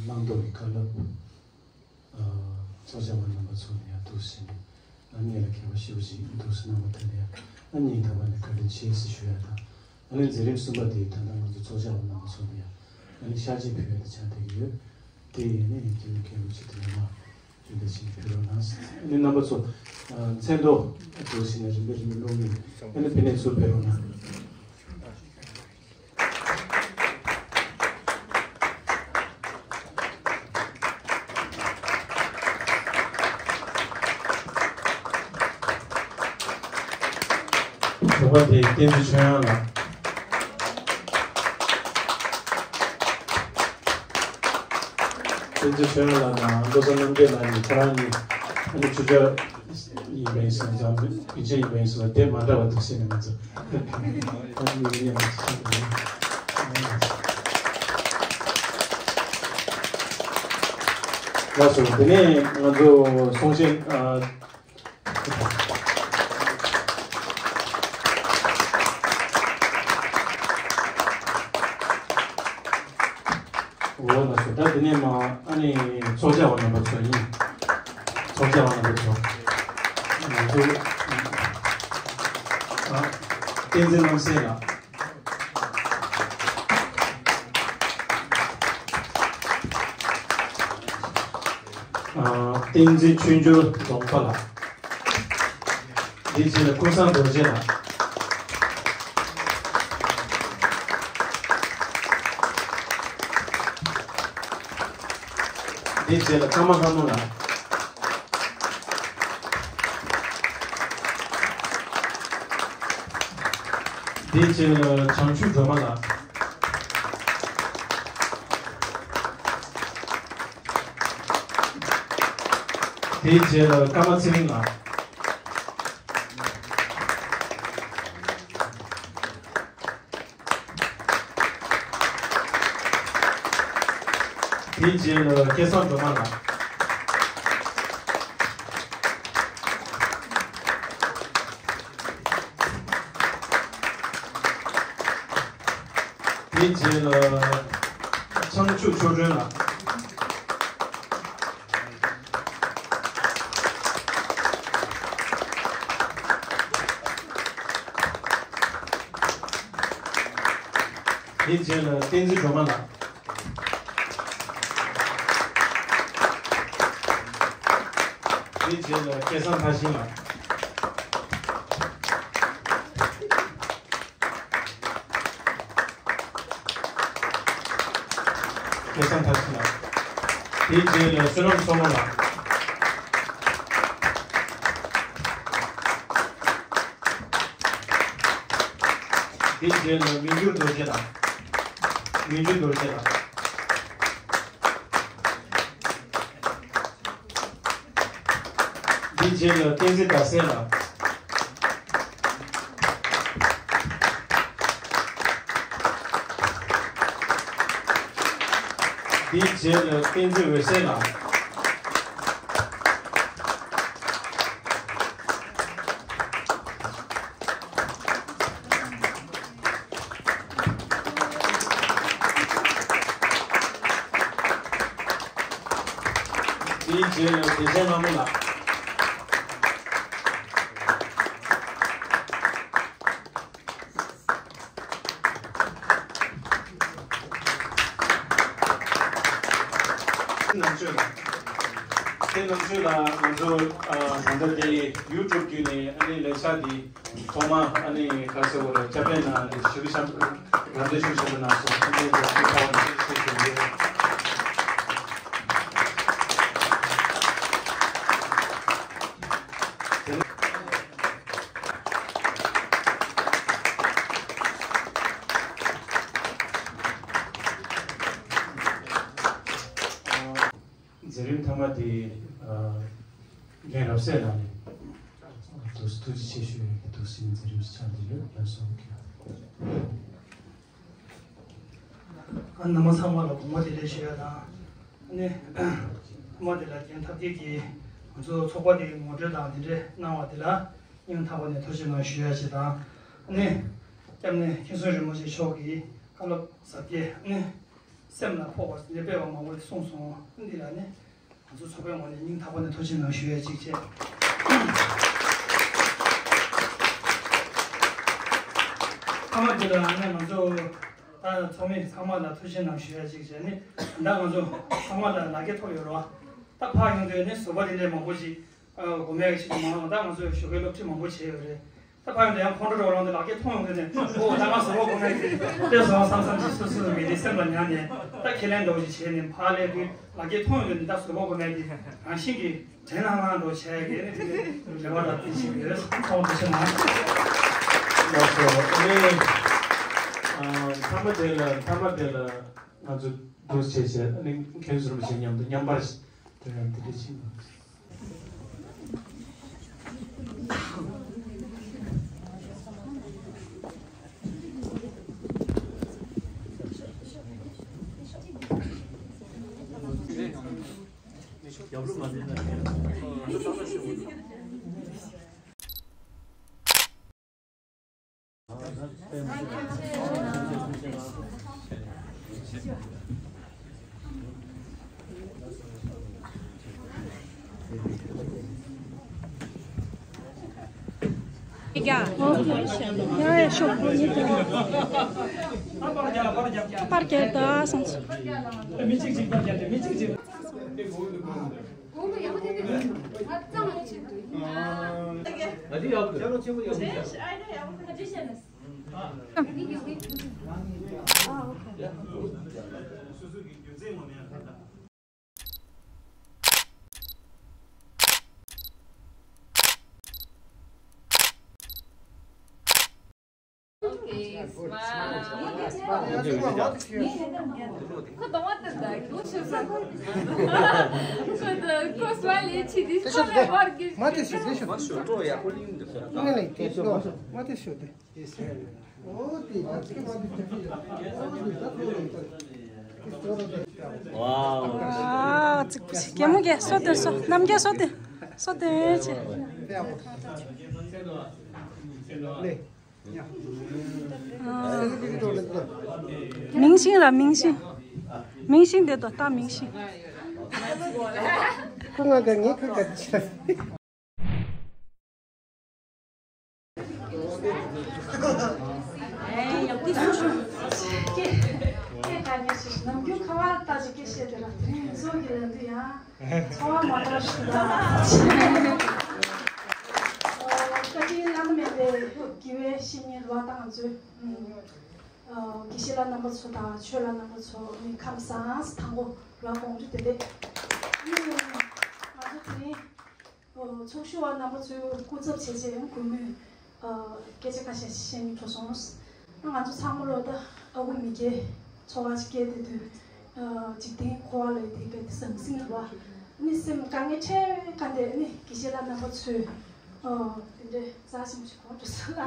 བླང་དོར་གྱི་བཀའ་སློབ། ཚོགས་བཅར་བ་རྣམ་པ་ཚོ་ནས་ཡང་འདུག་ཟེར་ནས་ཨ་ནི་ལ་མཁས་པ་ཞེ་པོ་ཅིག་འདུག་ཟེར་གནང་བ་དེ་ལ་ཡང་ཨ་ནི་ད་བར་ནས་བཀའ་དྲིན་ཆེ་ཟེར་ཞུ་ཡ་དང་། ཨ་ནི་མཛད་རིམ་གསུམ་པ་དེ་ད་ལྟ་ང་ཚོ་ཚོགས་བཅར་བ་རྣམ་པ་ཚོ་ནས་ཡང་ཨ་ནི་གཤགས་བཅོས་ཕུལ་ཡ་དེ་ཆགས་བསྡད་ཀྱི་ཡོད། དེ་ཡིན་ནའི་ཡང་སྐྱབས་མགོན་མཁན་པོ་ཆེ་དེ་ནས་མར་རྒྱུན་ལས་ཕྱིན་ཕུལ་རོགས་གནང་། ཨ་ནི་རྣམ་པ་ཚོ་མཚན་ཐོ་འདུག་ཟེར་ནས་རིམ་པས་རིམ་པས་སློག་གི་ཡོད། ཨ་ནི་ཕ་ནས་ཚུར་ཕེབས་རོགས་གནང་། དྲུག་པ་དེ་བསྟན་འཛིན་ཆོས་དབྱངས་ལགས། བསྟན་འཛིན་ཆོས་དབྱངས་ལགས་དང་བློ་བཟང་རྣམ་རྒྱལ་ལགས་ནི་ཁོ་རང་གཉིས་ཨ་ནི་ཆོས་རྒྱལ་ཡིན་པའི་སོང་ཙང་བིན་ཆེན་ཡིན་པའི་སོང་ཙང་དེ་མ་འདྲ་བ་འདུག་ཟེར་ནས་ང་ཚོ་ཨ་ནི་ཡིན་ཡང་ལགས་སོ། དེ་ནས་ང་ཚོ་གསུང་བཤད་ཨ། འོ་ལགས་སོ། ད་དེ་ནས་མ་ཨ་ནི་ཚོགས་བཅར་བ་རྣམ་པ་ཚོ་ཡིན། ཚོགས་བཅར་བ་རྣམ་པ་ཚོ། ང་ཚོ་ཨ་བསྟན་འཛིན་རྣམ་སྲས་ལགས། ཨ་བསྟན་འཛིན་ཆོས་འབྱོར་རྫོང་དཔོན་ལགས། དེའི་རྗེས་ལ་ཀུན་བཟང་རྡོ་རྗེ་ལགས། དེའི་རྗེས་ལ་ཀརྨ་ལྷ་མོ་ལགས། དེའི་རྗེས་ལ་བྱང་ཆུབ་སྒྲོལ་མ་ལགས། དེའི་རྗེས་ལ་ཀརྨ་ཚེ་རིང་ལགས། དེའི་རྗེས་ལ་སྐལ་བཟང་སྒྲོལ་མ་ལགས། དེའི་རྗེས་ལ་ཚངས་ཆུ་ཆོ་སྒྲོན་ལགས། དེའི་རྗེས་ལ་བསྟན་འཛིན་སྒྲོལ་མ་ལགས། དེའི་རྗེས་ལ་སྐལ་བཟང་མཐར་ཕྱིན་ལགས། སྐལ་བཟང་མཐར་ཕྱིན་ལགས། དེའི་རྗེས་ལ་བསོད་ནམས་མཚོ་མོ་ལགས། དེའི་རྗེས་ལ་མི་འགྱུར་རྡོ་རྗེ་ལགས། མི་འགྱུར་རྡོ་རྗེ་ལགས། དེའི་རྗེས་ལ་བསྟན་འཛིན་ཟླ་གསལ་ལགས། དེའི་རྗེས་ལ་བསྟན་འཛིན་འོད་ཟེར་ལགས། དེའི་རྗེས་ལ་བདེ་ཆེན་ལྷ་མོ་ལགས། ནང་ཆོས་ལ། དེ་ནང་ཆོས་ལ་ང་ཚོ་ཨ་ད་ལྟ་དེ་ཡུ་ཊུབ་བརྒྱུད་ནས་ཨ་ནི་ལས་འཆར་འདི་ཐོག་མ་ཨ་ནི་ག་ཟེར་བ་རེད། ཁྱབ་སྤེལ་གནང་ནས་ཞུ་གི་བྱམས་རམ་འདེགས་ཞུ་བྱམས་པ་གནང་སོང་། ཨ་ནི་ལས་འཆར་ཐོག་ནས་ཤེས་ཞུ་ཡོད། མཛད་རིམ་མཐའ་མ་དེ་རྒན་རབ་གསལ་ལགས་ནས་ཐུགས་ཐུགས་རྗེ་ཆེ་ཞུ་ཡག་གི་ཐུགས་སེམས་མཛད་རིམ་ཞིག་ཆགས་བསྡད་ཡོད་ལགས་སོ། ཨ་ནི་རྣམ་པ་ཚང་མ་ལ་དགོངས་པ་བདེ་ལེགས་ཞུ་ཡ་དང་། ཨ་ནི་ཐོག་མ་དེ་ལ་རྒན་ཐབས་མཁས་ཀྱིས་ང་ཚོ་ཚོགས་པ་དེ་ངོ་སྤྲོད་དང་དེ་འདྲས་གནང་བ་དེ་ལ་སྙིང་ཐག་པ་ནས་ཐུགས་རྗེ་གནང་ཞུ་ཡ་ཞིག་དང་། ཨ་ནི་སྐྱབས་གནས་མཁན་ཟུར་རིན་པོ་ཆེ་མཆོག་གིས་བཀའ་སློབ་ཟབ་རྒྱས་ཨ་ནི་སེམས་ལ་ཕོག་པ་དེ་འདྲས་སྤེལ་བ་མང་པོ་གསུངས་སོང་། ཨ་ནི་འདི་ལ་ནི། ང་ཚོ་ཚོགས་པའི་ངོས་ནས་སྙིང་ཐག་པ་ནས་ཐུགས་རྗེ་གནང་ཞུ་ཡ་གཅིག་བྱས། ཐ་མ་འདི་ལ་ནི་ང་ཚོ་ད་ཚོགས་མི་ཚང་མ་ལ་ཐུགས་རྗེ་གནང་ཞུ་ཡ་གཅིག་བྱས་ནི། ད་ང་ཚོ་ཚང་མ་ལ་ལག་འཁྱེར་ཐོབ་ཡོད་རེད་བ། ད་ཕར་ཡོང་དུས་ནི་ཟུར་པ་དེ་འདྲས་མང་པོ་ཞིག་སྒོམ་ཡ་གི་ཆེད་དུ་མང་བ། ད་ང་ཚོ་ཞོགས་ཀའི་སློབ་ཁྲིད་མང་པོ་བྱས་ཡོད་རེད། ད་ཕ་ཡོང་དུས་ཡང་ཁོང་ཁྲོ་རོ་ལངས་ཏེ་ལག་འཁྱེར་མཐོང་ཡོང་དུས་ནས། ཨོ་ད་ང་ཟུར་པ་སྒོམ་ཡ་གི་ལྟས་སོང་བསམ་བསམ་ཞིག་སོ་སོ་མི་དེ་སེམས་ལ་ཉར་ནས། ད་ཁས་ལེན་འདྲ་བོ་ཞིག་བྱས་ནས་ཕར་སླེབས་དུས་ལག་འཁྱེར་མཐོང་ཡོང་དུས་ནས་ད་ཟུར་པ་སྒོམ་ཡ་གི་རང་བཞིན་གྱིས་དྲན་ལྷང་ལྷང་འདྲ་བོ་བྱས་ཡ་གི་རེ་བ་དང་བརྟན་བཞིན་ཡོད། ཚང་མ་ཐུགས་རྗེ་གནང་། ལགས་སོ། ཨ་ནི་ཨ་མཐའ་མ་དེ་ལ་མཐའ་མ་དེ་ལ་ང་ཚོ་འདུག་བྱས་བྱས། ཨ་ནི་མཁན་ཟུར་པ་ཞིག་མཉམ་དུ་མཉམ་པར་དེ་ཡང་དེ་འདྲ་ཕྱིན་པ། པར་རྒྱག་ད་སོང་། Okay, smile. ཁོ་གདོང་བ་ལྟར་ད་ཁྱོད་ཤོད་ས། ཁོ་ད་ཁོ་སྨ་ལེ་ཆི་དེ་ཁོ་ལས་བར་གྱི། མ་དེ་ཤོད་དེ་ཤོད། མ་དེ་ཤོད་དེ། ཨ་ཙི་པོ་ཞིག་གད་མོ་གད། སོ་དེ་སོ་རྣམ་རྒྱལ་སོ་དེ་སོ་དེ་ཆེ། ཨ། 明星了，明星。明星得多大明星？ ཁོ་ང་ག་ངའི་ཁ་ག་ཆ། ཨེ་ཡག་པོ་སོང་། ཀྱེ་ཀྱེ་ག་ནས་ཤི་ནམ་རྒྱུན་ཁ་བ་ལྟ་ཅིག་སྐད་བཤད་དེ་ར་དེ་རིང་ཚོགས་ཀྱི་ལ་འདི་ཡང་ཚོར་བ་མ་འདྲ་ཞིག་འདུག་ད་ཅི་ལ་ནི་མེད་པའི་དགེ་བའི་བཤེས་གཉེན་རུ་བ་དང་ང་ཚོའི་དགེ་བཤེས་ལགས་རྣམ་པ་ཚོ་དང་ཆོས་ལགས་རྣམ་པ་ཚོ་ནི་ཁམས་བཟང་། དང་པོ་རུ་བ་དགོང་དྲོ་བདེ་ལེགས། ང་ཚོ་དེ་རིང་། ཚོགས་ཞུགས་པ་རྣམ་པ་ཚོའི་སྐུ་ཚབ་བྱས་རྗེས་ཡང་གུས་མོས་སྐད་ཆ་ཁ་ཤས་བཤད་སྙིང་བྲོ་སོང་། ང་ཚོ་ཚང་མ་ལོ་ད་ཨ་ཁུ་མི་སྐྱེ་ཚོར་བ་ཅིག་སྐྱེས་བསྡད་དུས། འཇིག་རྟེན་འཁོར་བ་ལས་དེ་ག་དེ་ཟང་ཟིང་རེད་བ། ནི་སེམས་དཀའ་ངལ་འཕྲད་ག་འདྲ་ནི་དགེ་བཤེས་ལགས་རྣམ་པ་ཚོས་དེ་འདྲའི་རྩ་ཆེན་པོ་ཞིག་གོ་འགྲོ་སོང་ལ།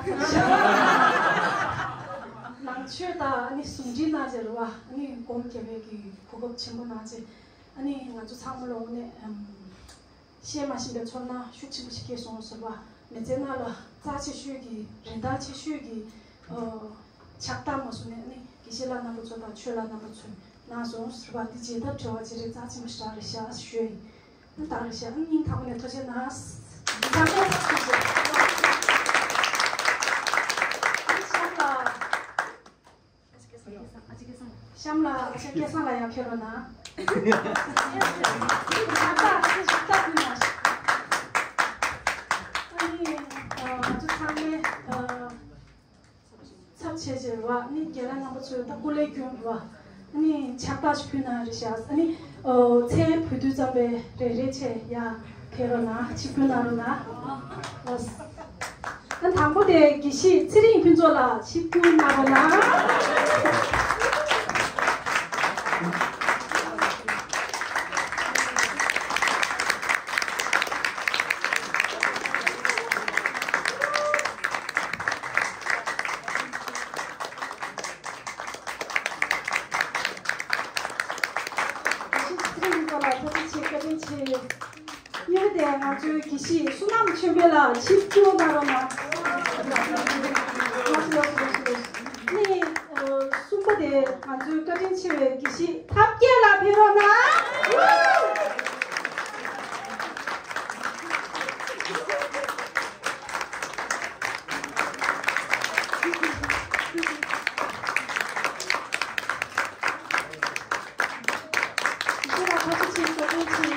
ནང་ཆོས་དང་ནི་ཟུང་འབྲེལ་གནང་བྱས་རེད་བ། ནི་སྒོམ་རྒྱབ་པའི་གི་གོ་སྐབས་ཆེན་པོ་གནང་བྱས། ཨ་ནི་ང་ཚོ་ཚང་མ་ལོ་ནས་བཤད་མ་ཤེས་པའི་ཚོར་སྣང་ཤུགས་ཆེན་པོ་ཞིག་སྐྱེས་སོང་ཟེར་བ། མི་ཚེ་ནང་ལ་རྩ་ཆེ་ཤོས་ཀྱི་རིན་ཐང་ཆེ་ཤོས་ཀྱི་ཕྱག་རྟགས་མ་བཟུང་ནས་ནི་དགེ་བཤེས་ལགས་རྣམ་པ་ཚོ་དང་ཆོས་ལགས་རྣམ་པ་ཚོས་གནང་སོང་ཟེར་བ་འདི་བརྗེད་ཐབས་བྲལ་བ་ཅིག་རེད། རྩ་ཆེན་པོ་ཞེ་དྲག་རེད་ཤག་ཞུ་ཡིན། ཨ་ད་རེད་ཤག་ཨ་སྙིང་ཐག་པ་ནས་ཐུགས་རྗེ་གནང་། ཨ་ནི་གཤམ་ལ། གཤམ་ལ་ཨ་ཅག་སྐལ་བཟང་ལགས་ཡང་ཕེབས་རོགས་གནང་། ཨ་ནི་ང་ཚོ་ཚང་མས་ཚབ་བྱས་བྱས་རེད་བ། ཨ་ནི་རྒན་ལགས་རྣམ་པ་ཚོས་ད་སྐུ་ལས་བསྐྱོན་རེད་བ། ཨ་ནི་ཕྱག་རྟགས་ཤིག་ཕུལ་གནང་རེད་ཤག་ཨ་ནི་མཚན་འབོད་དུས་ཙམ་པས་རེ་རེ་བྱས་ཡ། ཕེབས་རོགས་གནང་། ཆིབས་བསྒྱུར་གནང་རོགས་གནང་། ཨ་དང་པོ་དེ་དགེ་བཤེས་ཚེ་རིང་ཕུན་ཚོགས་ལགས་ཆིབས་བསྒྱུར་གནང་རོགས་གནང་། དགེ་བཤེས་ཚེ་རིང་ཕུན་ཚོགས་ལགས་ཐུགས་རྗེ་ཆེ། བཀའ་དྲིན་ཆེ། གཉིས་པ་དེ་ང་ཚོའི་དགེ་བཤེས་བསོད་ནམས་ཆོས་འཕེལ་ལགས་ཆིབས་བསྒྱུར་གནང་རོགས་གནང་། ལགས་སོ་ལགས་སོ་ལགས་སོ་ལགས་སོ། ནི་གསུམ་པ་དེ་ང་ཚོའི་བཀའ་དྲིན་ཆེ་བའི་དགེ་བཤེས་ཐབས་མཁས་ལགས་ཕེབས་རོགས་གནང་། དགེ་བཤེས་ལགས་ཐུགས་རྗེ་ཆེ། བཀའ་དྲིན་ཆེ།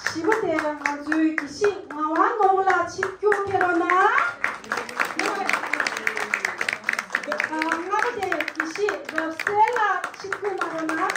བཞི་པ་དེ་ང་ཚོའི་དགེ་བཤེས་ངག་དབང་ནོར་བུ་ལགས་ཆིབས་བསྒྱུར་ཕེབས་རོགས་གནང་། ལྔ་པ་དེ་དགེ་བཤེས་རབ་གསལ་ལགས་ཆིབས་བསྒྱུར་གནང་རོགས་གནང་།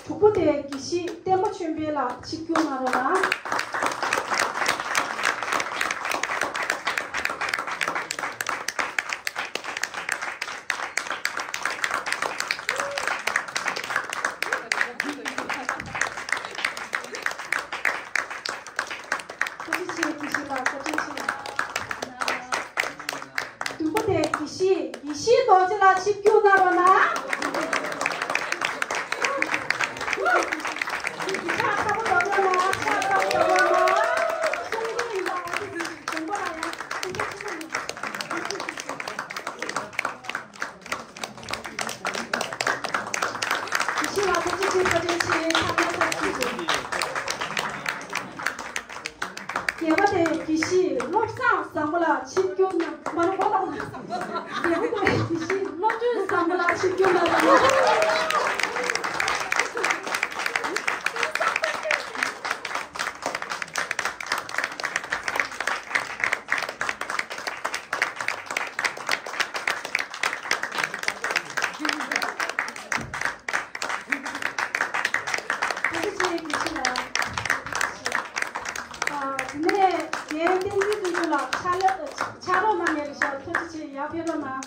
དྲུག་པོ་དེ་དགེ་བཤེས་བསྟན་པ་ཆོས་འཕེལ་ལགས་ཆིབས་བསྒྱུར་གནང་རོགས་གནང་། ཐུགས་རྗེ་ཆེ། དགེ་བཤེས་ལགས་བཀའ་དྲིན་ཆེ། བདུན་པ་དེ་དགེ་བཤེས་ཡེ་ཤེས་རྡོ་རྗེ་ལགས་ཆིབས་བསྒྱུར་གནང་རོགས་གནང་། ཕྱག་བརྟན་པོ་རྡོག་རྡོག་གནང་། ཕྱག་བརྟན་པོ་རྡོག་རྡོག་གནང་། གསུང་འདོན་ཡིན་པ། དགོན་པ་ལ་ཡང་ཐུགས་རྗེ་ཆེ། དགེ་བཤེས་ལགས་ཐུགས་རྗེ་ཆེ། བཀའ་དྲིན་ཆེ། ཚང་མ་ཐུགས་རྗེ་ཆེ། བརྒྱད་པ་དེ་དགེ་བཤེས་བློ་བཟང་བཟང་པོ་ལགས་ཆིབས་བསྒྱུར་གནང་། མ་རེད་གོ། བརྒྱད་པ་དེ་དགེ་བཤེས་བློ་གྲོས་བཟང་པོ་ལགས་ཆིབས་བསྒྱུར་གནང་། ཐུགས་རྗེ་ཆེ། དགེ་བཤེས་ལགས། ཨ། དེ་ནས་རྒན་བསྟན་འཛིན་ཕུན་ཚོགས་ལགས་ཕྱག་ལས་ཕྱག་རོགས་གནང་མཁན་རེད་ཤག་ཐུགས་རྗེ་ཆེ། ཡར་ཕེབས་རོགས་གནང་།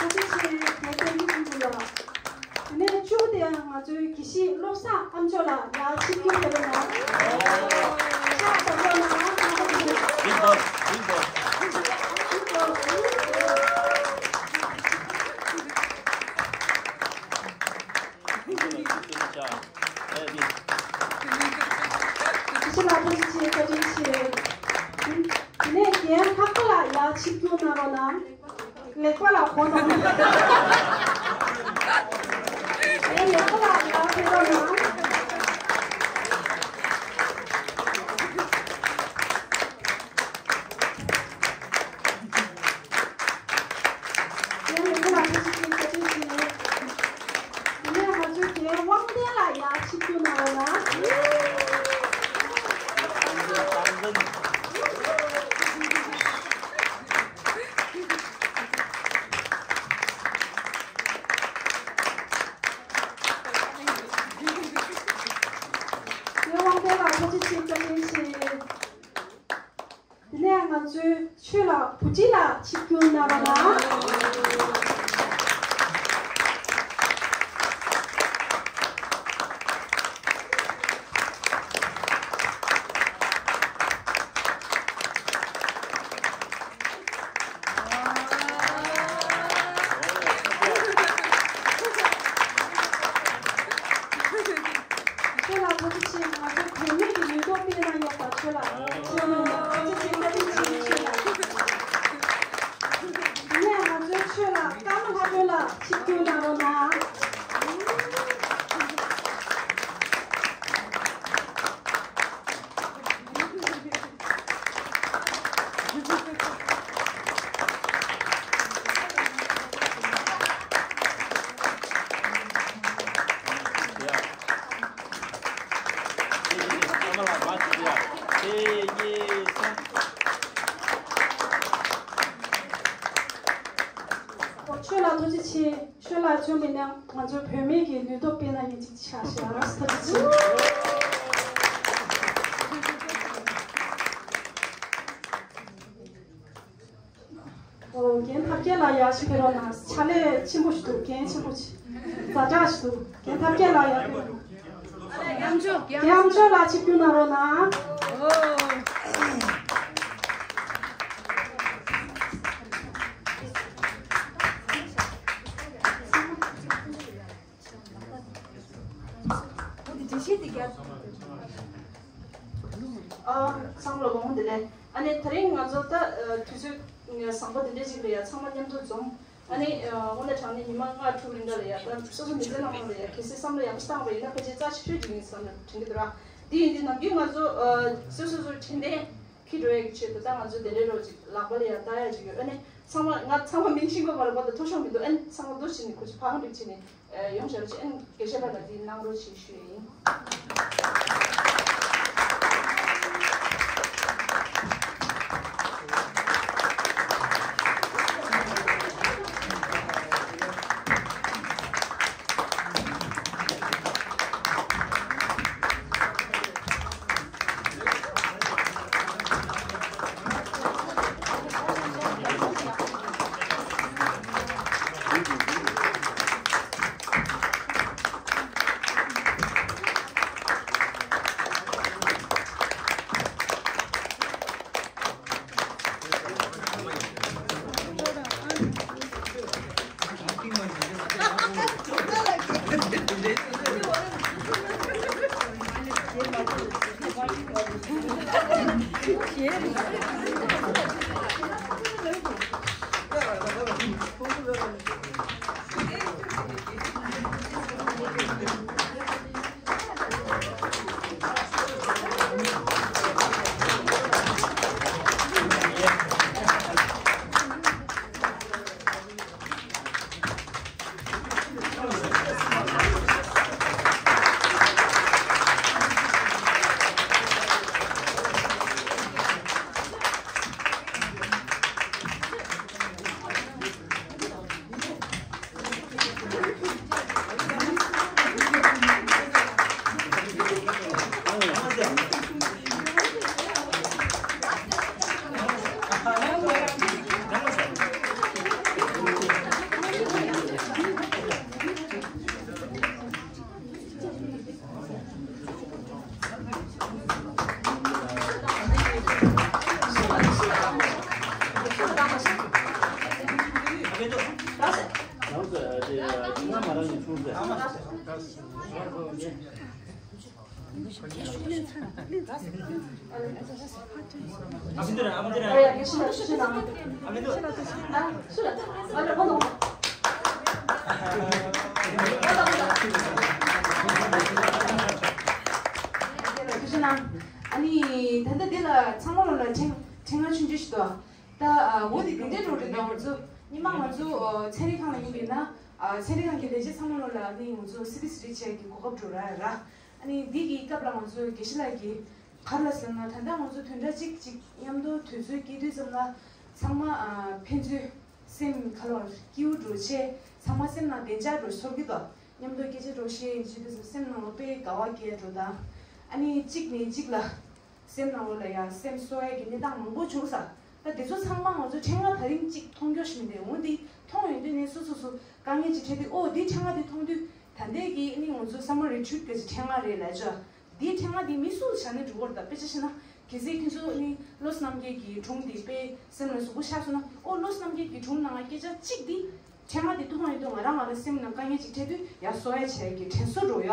ཐུགས་རྗེ་ཆེ། རྒན་བསྟན་འཛིན་ཕུན་ཚོགས་ལགས། དེ་ནས་བཅུ་དེ་ང་ཚོའི་དགེ་བཤེས་བློ་བཟང་ཨ་མཆོག་ལགས་ཡར་ཆིབས་བསྒྱུར་ཕེབས་གནང་། ཕྱག་བརྡབ་རོགས་གནང་། Big boss, big boss. དགེ་བཤེས་ལགས་ཐུགས་རྗེ་ཆེ། བཀའ་དྲིན་ཆེ། དེ་ནས་རྒན་ལྷག་པ་ལགས་ཡར་ཆིབས་བསྒྱུར་གནང་རོགས་གནང་། ལེགས་པ་ལགས་གོ་དང་། ལེགས་པ་ལགས་ཡར་ཕེབས་རོགས་གནང་། རྒན་ལེགས་པ་ལགས་ཐུགས་རྗེ་ཆེ། བཀའ་དྲིན་ཆེ། དེ་ནས་ང་ཚོའི་རྒན་དབང་ལྡན་ལགས་ཡར་ཆིབས་བསྒྱུར་གནང་རོགས་གནང་། རྒན་དབང་ལྡན་ལགས་ཐུགས་རྗེ་ཆེ། བཀའ་དྲིན་ཆེ། དེ་ནས་ང་ཚོའི་ཆོས་ལགས་བུ་ཁྲིད་ལགས་ཆིབས་བསྒྱུར་གནང་རོགས་གནང་། ཆོས་ལགས་ཐུགས་རྗེ་ཆེ། ང་ཚོ་བུད་མེད་ཀྱི་ནུས་སྟོབས་སྤེལ་གནང་ཡག་པ་ཆོས་ལགས་ཆེ་མོ་ཡིན། ཐུགས་རྗེ་ཆེ། བཀའ་དྲིན་ཆེ་ཆོས་ལགས། དེ་ནས་ང་ཚོའི་ཆོས་ལགས་ཀརྨ་ལྷ་སྒྲོན་ལགས་ཆིབས་བསྒྱུར་གནང་རོགས་གནང་། ཆོས་ལགས་ཐུགས་རྗེ་ཆེ། ཆོས་ལགས་བྱོན་པ་ཡིན་ན་ང་ཚོའི་བུད་མེད་ཀྱི་ནུས་སྟོབས་སྤེལ་གནང་མཁན་ཅིག་ཆགས་ཤག་ཐུགས་རྗེ་ཆེ། ཨོ། རྒན་ཐབས་མཁས་ལགས་ཡར་ཞིག་ཕེབས་རོགས་གནང་། ཕྱག་ལས་ཆེན་པོ་ཞིག་འདུག་རྒན་ཆེན་པོ་ཞིག་ཛ་དྲག་ཞིག་འདུག་རྒན་ཐབས་མཁས་ལགས་ཡར་ཕེབས་རོགས་གནང་། རྒན་ཨ་མཆོག་རྒན་ཨ་མཆོག་ལགས་ཆིབས་བསྒྱུར་གནང་རོགས་གནང་། ཨོ། ཨ། ཚང་མ་ལ་དགོངས་པ་འདི་ལས། ཨ་ནི་དེ་རིང་ང་ཚོ་ད་ཨ་དུས་ཚོད་བཟང་པོ་འདི་འདྲ་ཅིག་ལ་ཡ་ཚང་མ་མཉམ་དུ་འཛོམས། ཨ་ནི་ཨ་དངོས་གནས་དྲང་གནས་ཉི་མ་ལྔ་དྲུག་རིང་ག་ལ་ཡ་ད་སོ་སོ་མི་ཚེ་ནང་ལ་ཡ་གལ་སྲིད་བསམ་བློ་ཡག་པོ་བཏང་བ་ཡིན་ན་ཕལ་ཆེར་རྩ་ཆེ་ཤོས་ཅིག་ཡིན་བསམ་ནས་དྲན་གྱི་འདུག་ར། འདི་ཡིན་དུས་ནམ་རྒྱུན་ང་ཚོ་ཨ་སོ་སོ་སོ་འཕྲིན་ལས་འཁྱེར་འགྲོ་ཡ་གི་ཆེད་དུ་ད་ང་ཚོ་དེ་འདྲའི་རོགས་ཅིག་ལག་པ་ལ་ཡ་བཏགས་ཡ་ཅིག་ཡོད། ཨ་ནི་ཚང་མ་ང་ཚང་མ་མིང་ཤེས་དགོས་མ་རེད་པ། ད་མཐོ་ཤོས་མི་འདུག་ཨ་ནི་ཚང་མ་འདུ་བྱས་ནས་ཁོ་ཅིག་ཕ་གང་འགྲིག་བྱས་ནས། ཡོང་བཞག་རོགས་བྱེད། རྒྱལ་ཤ་པ་ལ་འདི་གནང་རོགས་བྱེད་ཞུ་ཡ་ཡིན། རང་ཚོ་དེ་ང་མ་རང་ནས་ཆུང་ཟེར། ཨ་ནི་ད་ལྟ་འདི་ལ་ཚང་མ་ལོ་ལ་ཕྲེང་ཕྲེང་བ་ཆུང་ཆུང་ཞིག་འདུག་ད་འོ་དེ་འདི་འདྲའི་འགྲོ་རེད། ད་ང་ཚོ་ཉི་མ་ང་ཚོ་ཚན་རིག་ཁང་ལ་ཡིན་པས་ན། ཚན་རིག་ཁང་གི་ལས་བྱེད་ཚང་མ་ལོ་ལ་ནི་ང་ཚོ་སི་ཏི་སི་ཊི་བྱེད་ཀྱི་གོ་སྐབས་འགྲོ་ར་ར། ཨ་ནི་འདི་གི་སྐབས་ལ་ང་ཚོ་དགེ་བཤེས་ལགས་ཀྱིས་ག་རེ་ལབ་ཟེར་ན། ད་ལྟ་ང་ཚོ་བདུན་ཕྲག་གཅིག་ཅིག་མཉམ་དུ་དུས་ཚོད་སྐྱེལ་དུས་ཙམ་ལ་ཚང་མ་ཕན་ཚུན་སེམས་ཁ་ལོ་སྐྱིད་པོ་འགྲོ་ཆེ། ཚང་མ་སེམས་ནང་བདེ་འཇགས་འགྲོ་ཚོར་གི་འདུག་མཉམ་དུ་སྐད་ཆ་འགྲོ་བཤད་བྱེད་དུས་ཙམ་སེམས་ནང་ལོ་དཔེ་དགའ་བ་སྐྱེ་འགྲོ་ད། ཨ་ནི་གཅིག་ནས་གཅིག་ལ། སེམས་ནང་ལོགས་ལ་ཡང་སེམས་གསོ་ཡ་གི་གནས་སྟངས་མང་པོ་བྱུང་ས། ད་དེ་ཚོ་ཚང་མ་ང་ཚོ་ཕྲེང་བ་ད་རིང་གཅིག་མཐོང་རྒྱུ་ཞིག་མི་འདུག་འོ་འདི་མཐོང་ཡོང་དུས་ནས་སོ་སོ་སོ་དཀའ་ངལ་ཅིག་འཕྲད་དུས། ཨོ་འདི་ཕྲེང་བ་འདི་མཐོང་དུས་ད་ལྟའི་གི་ནི་ང་ཚོ་སམ་མར་རི་ཊི་རིཊ་གི་ཕྲེང་བ་རེད་ལབ་ཆོག་འདིའི་ཕྲེང་བ་འདི་མི་སུ་བྱ་ནས་འགྲོ་གི་རེད། ད་དཔེ་ཆ་བཤད་ན་གལ་སྲིད་ཁྱེད་ཚོ་ནི་བློ་བཟང་རྣམ་རྒྱལ་གྱི་སྒྲུང་འདི་དཔེ་སེམས་ལ་ཟུག་པོ་ཤར་སོང་ན། ཨོ་བློ་བཟང་རྣམ་རྒྱལ་གྱི་སྒྲུང་ནང་སྐད་ཆ་གཅིག་འདི། ཕྲེང་བ་དེ་ཐུག་ཡོང་དུས་ང་རང་ང་རང་སེམས་ནང་དཀའ་ངལ་ཅིག་འཕྲད་དུས་ཡར་གསོ་ཡ་བྱས་ཀྱི་དྲན་གསོ་འགྲོ་ཡ།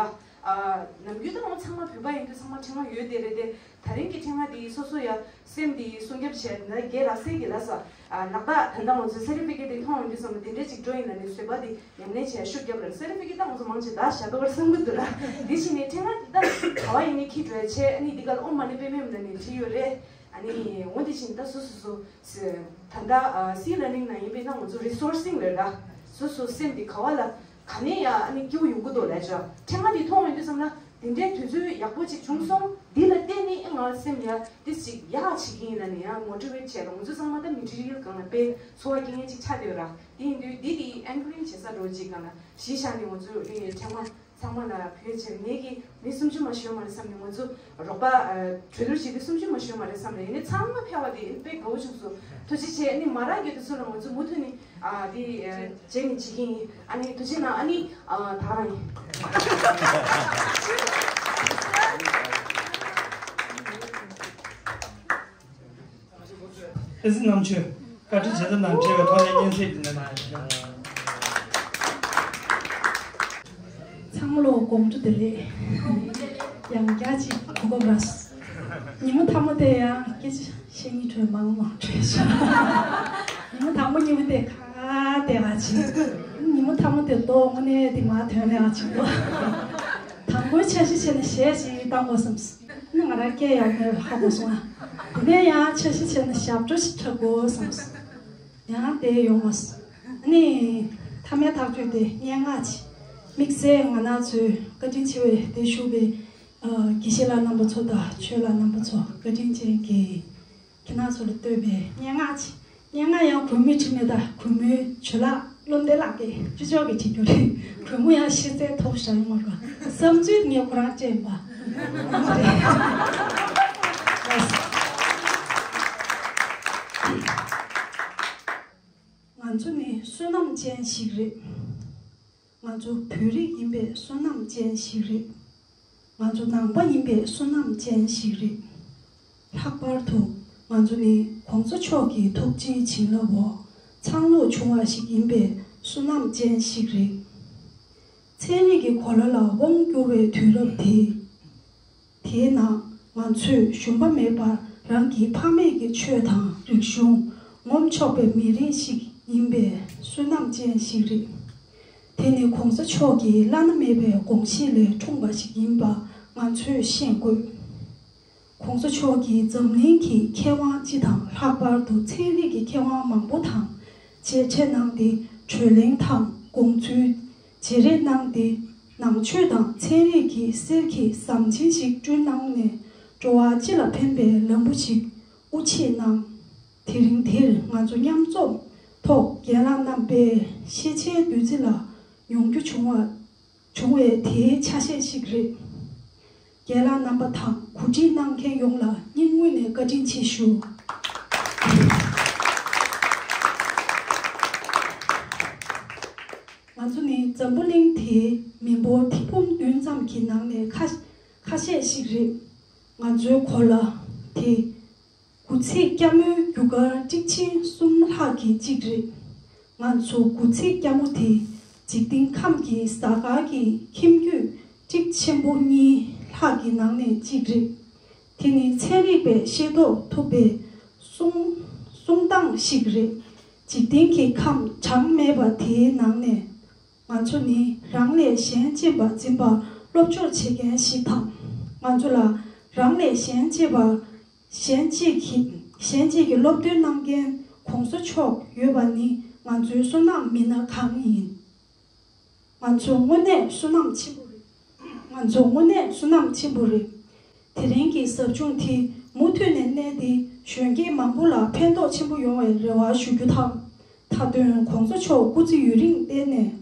ཨ་ནམ་རྒྱུན་ད་ང་ཚང་མ་བོད་པ་ཡིན་དུས་ཚང་མ་ཕྲེང་བ་ཡོད་དེ་རེད་དེ། ད་རིང་གི་ཕྲེང་བ་དེ་སོ་སོ་ཡ་སེམས་དེ་སྲུང་སྐྱོབ་བྱས་ན་རྒྱལ་ར་སེ་གི་ལ་ས། ཨ་ལག་བརྡ་ད་ལྟ་ང་ཚོའི་སེ་ཊི་ཕི་ཀེཊ་དེ་མཐོང་ཡོང་དུས་ཚང་མ་དེ་འདྲས་ཅིག་འགྲོ་ཡིན་ན་ནི་བཟོད་པ་དེ་ཉམས་ལེན་བྱས་ཤུགས་རྒྱབ་ལ། སེ་ཊི་ཕི་ཀེཊ་ད་ང་ཚོ་མང་ཆེ་ད་བཞག་འདུག་བར་བསམ་གི་འདུག་ར། དེ་བཞིན་ནས་ཕྲེང་བ་དེ་ད་ག་བ་ཡིན་ནི་ཁྱི་འགྲོ་ཡ་བྱས། ཨ་ནི་འདི་ག་ལ་ཨོཾ་མ་ཎི་པདྨེ་ཧཱུྃ་ལབ་ནས་བྲིས་ཡོད་རེད། ཨ་ནི་འོ་དེ་བཞིན་ད་སོ་སོ་སོ། ད་ལྟ་ཨ་སི་ལར་ནིང་ནང་ཡིན་པས་ན་ང་ཚོ་རི་སོར་སིང་ལབ་ར། སོ་སོ་སེམས་དེ་ག་བ་ལ་ག་ནས་ཡ་ཨ་ནི་སྐྱིད་པོ་ཡོང་གི་འདུག་ལབ་ཆོག་ཕྲེང་བ་དེ་མཐོང་ཡོང་དུས་ཙམ་ལ་དེ་འདྲའི་དུས་ཚོད་ཡག་པོ་ཅིག་བྱུང་སོང་། འདི་ལ་བརྟེན་ནས་ང་སེམས་ཡ་ཏིས་ཅིག་ཡག་བྱེད་ཀྱི་ཡིན་ལབ་ནས་ཡང་མོ་ཊི་ཝེཊ་བྱས་ར། ང་ཚོ་ཚང་མ་ད་མེ་ཊི་རི་ཡལ་སྒང་ལ་དཔེ་འཚོ་བ་སྐྱེལ་མཁན་ཅིག་ཆགས་བསྡད་ཡོད་ར། དེ་ཡིན་དུས་འདི་དེ་ཨེང་ཀ་རིང་བྱེད་ས་འགྲོ་ཅིག་སྒང་ལ་གཞི་བཞག་ནས་ང་ཚོ་ཨེ་ཕྲེང་བ། ཚང་མ་ལ་བོད་ཕྱིར་ངེད་ཀྱིས་མི་སུམ་ཅུ་མ་ཞོན་མ་རེད་བསམ་ནས། ང་ཚོ་རོགས་པ་ཨ་གྲོས་བསྡུར་བྱེད་དུས་སུམ་ཅུ་མ་ཞོན་མ་རེད་བསམ་ནས། ཡིན་ནའི་ཚང་མ་ཕལ་བ་དེ་དཔེ་དགའ་བོ་བྱུང་སོང་། ཐུགས་རྗེ་ཆེ། ཨ་ནི་མ་རག་གི་དུས་ཚོད་ལ་ང་ཚོ་མུ་མཐུད་ནས་ཨ་དེ་ཨ་བྱེད་ནས་བྱེད་ཀྱི་ཡིན། ཨ་ནི་ཐུགས་རྗེ་གནང་། ཨ་ནི་ཨ་ད་རང་ཡིན། ཨེ་ཟི་རྣམ་དཔྱོད། བཀའ་ཁྲི་བྱེ་ཐང་དང་འབྲེལ་བའི་ཐོག་ནས་སྙན་སེང་འདི་ནས་གནང་ཡོད། ཚང་མ་ལོ་དགོང་དྲོ་བདེ་ལེགས། ཡང་བསྐྱར་ཅིག་གོ་སྐབས་རག་སོང་། ཉིན་མོ་མཐའ་མ་དེ་ཡང་སྐད་ཆ་བཤད་སྙིང་བྲོ་མང་མང་བྲོས་བྱུང་། ཉིན་མོ་དང་པོ་གཉིས་པོ་དེ་ག་བསྡད་ག་ཅིག་ཉིན་མོ་མཐའ་མ་དེ་ལྟོ་དངོས་གནས་དེ་མ་ཐོན་ལེ་ག་ཅིག་འདུག་དང་པོའི་འཆར་གཞི་བྱས་ནས་གཞས་ཅིག་བཏང་དགོས་བསམས། ནི་ང་རང་སྐད་ཡག་མེད་ཧ་གོ་སོང་ཨ། དེ་ནས་ཡང་འཆར་གཞི་བྱས་ན་ཞབས་བྲོ་ཞིག་འཁྲབ་དགོས་བསམས། ཡང་དེ་ཡོང་མ་སོང་། ནི་མཐའ་མའི་ཐག་གཅོད་དེ་སྙན་ངག་ཅིག་དམིགས་བསལ་ང་རང་ཚོའི་བཀའ་དྲིན་ཆེ་བའི་དེ་ཞུ་བའི་ཨ་དགེ་བཤེས་ལགས་རྣམ་པ་ཚོ་དང་ཆོས་ལགས་རྣམ་པ་ཚོ་བཀའ་དྲིན་ཅན་གྱི་ཁྱེད་རང་ཚོ་ལ་བསྟོད་པའི་སྙན་ངག་ཅིག་སྙན་ངག་ཡང་གུས་མོས་བྲིས་མེད། ད་གུས་མོས་ཇོ་ལགས་བློ་བདེ་ལགས་ཀྱིས་ཅི་ལྕོགས་ཀྱིས་བྲིས་རྒྱུ་རེད། གུས་མོ་ཡང་ཤེས་ཚད་མཐོ་པོ་ཞིག་ཡོང་བ་རེད་བསམ་ཚུལ་ངས་ཁོ་རང་བཅས་ཡིན་པ། ང་ཚོ་ནི་བསོད་ནམས་ཅན་ཞིག་རེད། ང་ཚོ་བོད་རིགས་ཡིན་པའི་བསོད་ནམས་ཅན་ཞིག་རེད། ང་ཚོ་ནང་པ་ཡིན་པའི་བསོད་ནམས་ཅན་ཞིག་རེད། ལྷག་པར་དུ་ང་ཚོ་ནི་གོང་ས་མཆོག་གི་ཐུགས་རྗེའི་བྱིན་རླབས་འོག་འཚར་ལོངས་བྱུང་བ་ཞིག་ཡིན་པའི་བསོད་ནམས་ཅན་ཞིག་རེད། ཚན་རིག་གི་གོ་ལ་ལ་དབང་བསྒྱུར་བའི་དུས་རབས་དེ། དེའི་ནང་ང་ཚོས་ཞུམ་པ་མེད་པར་རང་གི་ཕ་མེས་ཀྱི་ཆོས་དང་རིག་གཞུང་ངོམ་ཆོག་པའི་མི་རིགས་ཤིག་ཡིན་པའི་བསོད་ནམས་ཅན་ཞིག་རེད། དེ་ནི་གོང་ས་མཆོག་གི་བླ་ན་མེད་པའི་དགོངས་གཞི་ལས་འཁྲུངས་པ་ཞིག་ཡིན་པ་ང་ཚོས་ཤེས་དགོས། གོང་ས་མཆོག་གིས་འཛམ་གླིང་གི་མཁས་དབང་སྤྱི་དང་ལྷག་པར་དུ་ཚན་རིག་གི་མཁས་དབང་མང་པོ་དང་མཇལ་འཕྲད་གནང་སྟེ་གྲོས་གླེང་དང་དགོངས་ཚུལ་བརྗེ་རེས་གནང་སྟེ། ནང་ཆོས་དང་ཚན་རིག་གི་གསེར་གྱི་ཟམ་ཆེན་ཞིག་བསྐྲུན་གནང་ནས་འགྲོ་བ་སྤྱི་ལ་ཕན་པའི་ལམ་བུ་ཞིག་དབུ་འབྱེད་གནང་། དེ་རིང་འདིར་ང་ཚོ་མཉམ་འཛོམས་ཐོག་རྒན་ལགས་རྣམ་པའི་ཤེས་བྱའི་བདུད་རྩི་ལ་མྱོང་རྒྱུ་བྱུང་བ་བྱུང་བའི་དེའི་ཆ་ཤས་ཤིག་རེད། རྒན་ལགས་རྣམ་པ་དང་གོ་སྒྲིག་གནང་མཁན་ཡོངས་ལ་སྙིང་དབུས་ནས་བཀའ་དྲིན་ཆེ་ཞུ། ང་ཚོ་ནི་འཛམ་བུ་གླིང་དེའི་མི་འབོར་ཐེར་འབུམ་བདུན་ཙམ་གྱི་ནང་ནས་ཁ་ཁ་ཤས་ཤིག་རེད། ང་ཚོའི་གོ་ལ་དེ་དགུ་ཚིགས་སྐྱ་མོའི་རྒྱུ་སྐར་ཊིག་ཆེན་གསུམ་ལྷག་གི་གཅིག་རེད། ང་ཚོ་དགུ་ཚིགས་སྐྱ་མོ་དེ་འཇིག་རྟེན་ཁམས་ཀྱི་གཟའ་སྐར་གྱི་ཁྱིམ་རྒྱུད་ཀྲིག་ཆེན་པོ་གཉིས་ལྷག་གི་ནང་ནས་གཅིག་རེད། དེ་ནི་ཚན་རིག་པས་ཤེས་རྟོགས་ཐུབ་པའི་གསུང་གསུང་སྟངས་ཤིག་རེད། འཇིག་རྟེན་གྱི་ཁམས་གྲངས་མེད་པ་དེའི་ནང་ནས། ང་ཚོ་ནི་རང་ལས་གཞན་གཅེས་པར་འཛིན་པར་སློབ་སྦྱོང་བྱེད་མཁན་ཞིག་དང་། ང་ཚོ་ལ་རང་ལས་གཞན་གཅེས་པར་གཞན་གཅེས་ཀྱི་གཞན་གཅེས་ཀྱི་སློབ་སྟོན་གནང་མཁན་གོང་ས་མཆོག་ཡོད་པ་ནི་ང་ཚོའི་བསོད་ནམས་མི་སྣ་གང་ཡིན། ང་ཚོ་དངོས་གནས་བསོད་ནམས་ཆེན་པོ་རེད། ང་ཚོ་དངོས་གནས་བསོད་ནམས་ཆེན་པོ་རེད། དེ་རིང་གི་ཟབ་སྦྱོང་དེ་མུ་མཐུད་ནས་གནས་ཏེ་གཞོན་སྐྱེས་མང་པོ་ལ་ཕན་ཐོགས་ཆེན་པོ་ཡོང་བའི་རེ་བ་ཞུ་རྒྱུ་དང་། མཐའ་དོན་གོང་ས་མཆོག་སྐུ་ཚེ་ཡུན་རིང་བརྟན་ནས།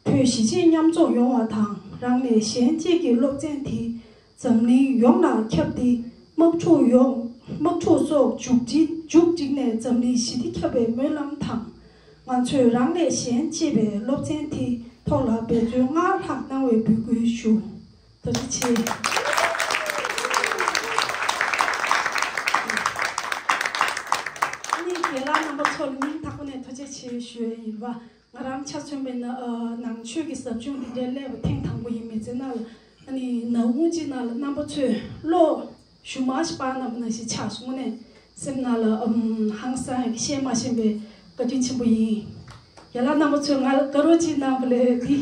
བོད་གཞིས་བྱེས་མཉམ་འཛོམས་ཡོང་བ་དང་། རང་ལས་གཞན་གཅེས་ཀྱི་སློབ་ཚན་དེ་འཛམ་གླིང་ཡོངས་ལ་ཁྱབ་སྟེ། དམག་འཁྲུག་ཡོང་དམག་འཁྲུག་སོགས་མཇུག་སྒྲིལ་མཇུག་བསྒྲིལ་ནས་འཛམ་གླིང་ཞི་བདེ་ཁྱབ་པའི་སྨོན་ལམ་དང་། ང་ཚོས་རང་ལས་གཞན་གཅེས་པའི་སློབ་ཚན་དེ་ཐོག་ལ་འབད་བརྩོན་སྔར་ལྷག་གནང་བའི་འབོད་སྐུལ་ཞུ། ཐུགས་རྗེ་ཆེ། ཨ་ནི་རྒན་ལགས་རྣམ་པ་ཚོ་ལ་སྙིང་ཐག་པ་ནས་ཐུགས་རྗེ་ཆེ་ཞུ་ཡ་ཡིན་པ། ང་རང་ཆ་མཚོན་པའི་ན་ཨ་ནང་ཆོས་ཀྱི་ཟབ་སྦྱོང་འདི་འདྲའི་སླེབས་པ་ཐེངས་དང་པོ་ཡིན། མི་ཚེ་ནང་ལ་ཨ་ནི་ནང་ངུ་ཅིག་ནང་ལ་རྣམ་པ་ཚོས་བློ་ཞུ་མ་ཞིག་པ་ནང་ནང་ཞིག་ཆགས་སོང་ནས་སེམས་ནང་ལ་ཨམ་ཧང་སང་ཡག་གི་བཤད་མ་ཤེས་པའི་བཀའ་དྲིན་ཆེན་པོ་ཡིན། རྒན་ལགས་རྣམ་པ་ཚོས་ང་ལ་དགའ་རོགས་ཅིག་གནང་བ་ལས་འདི་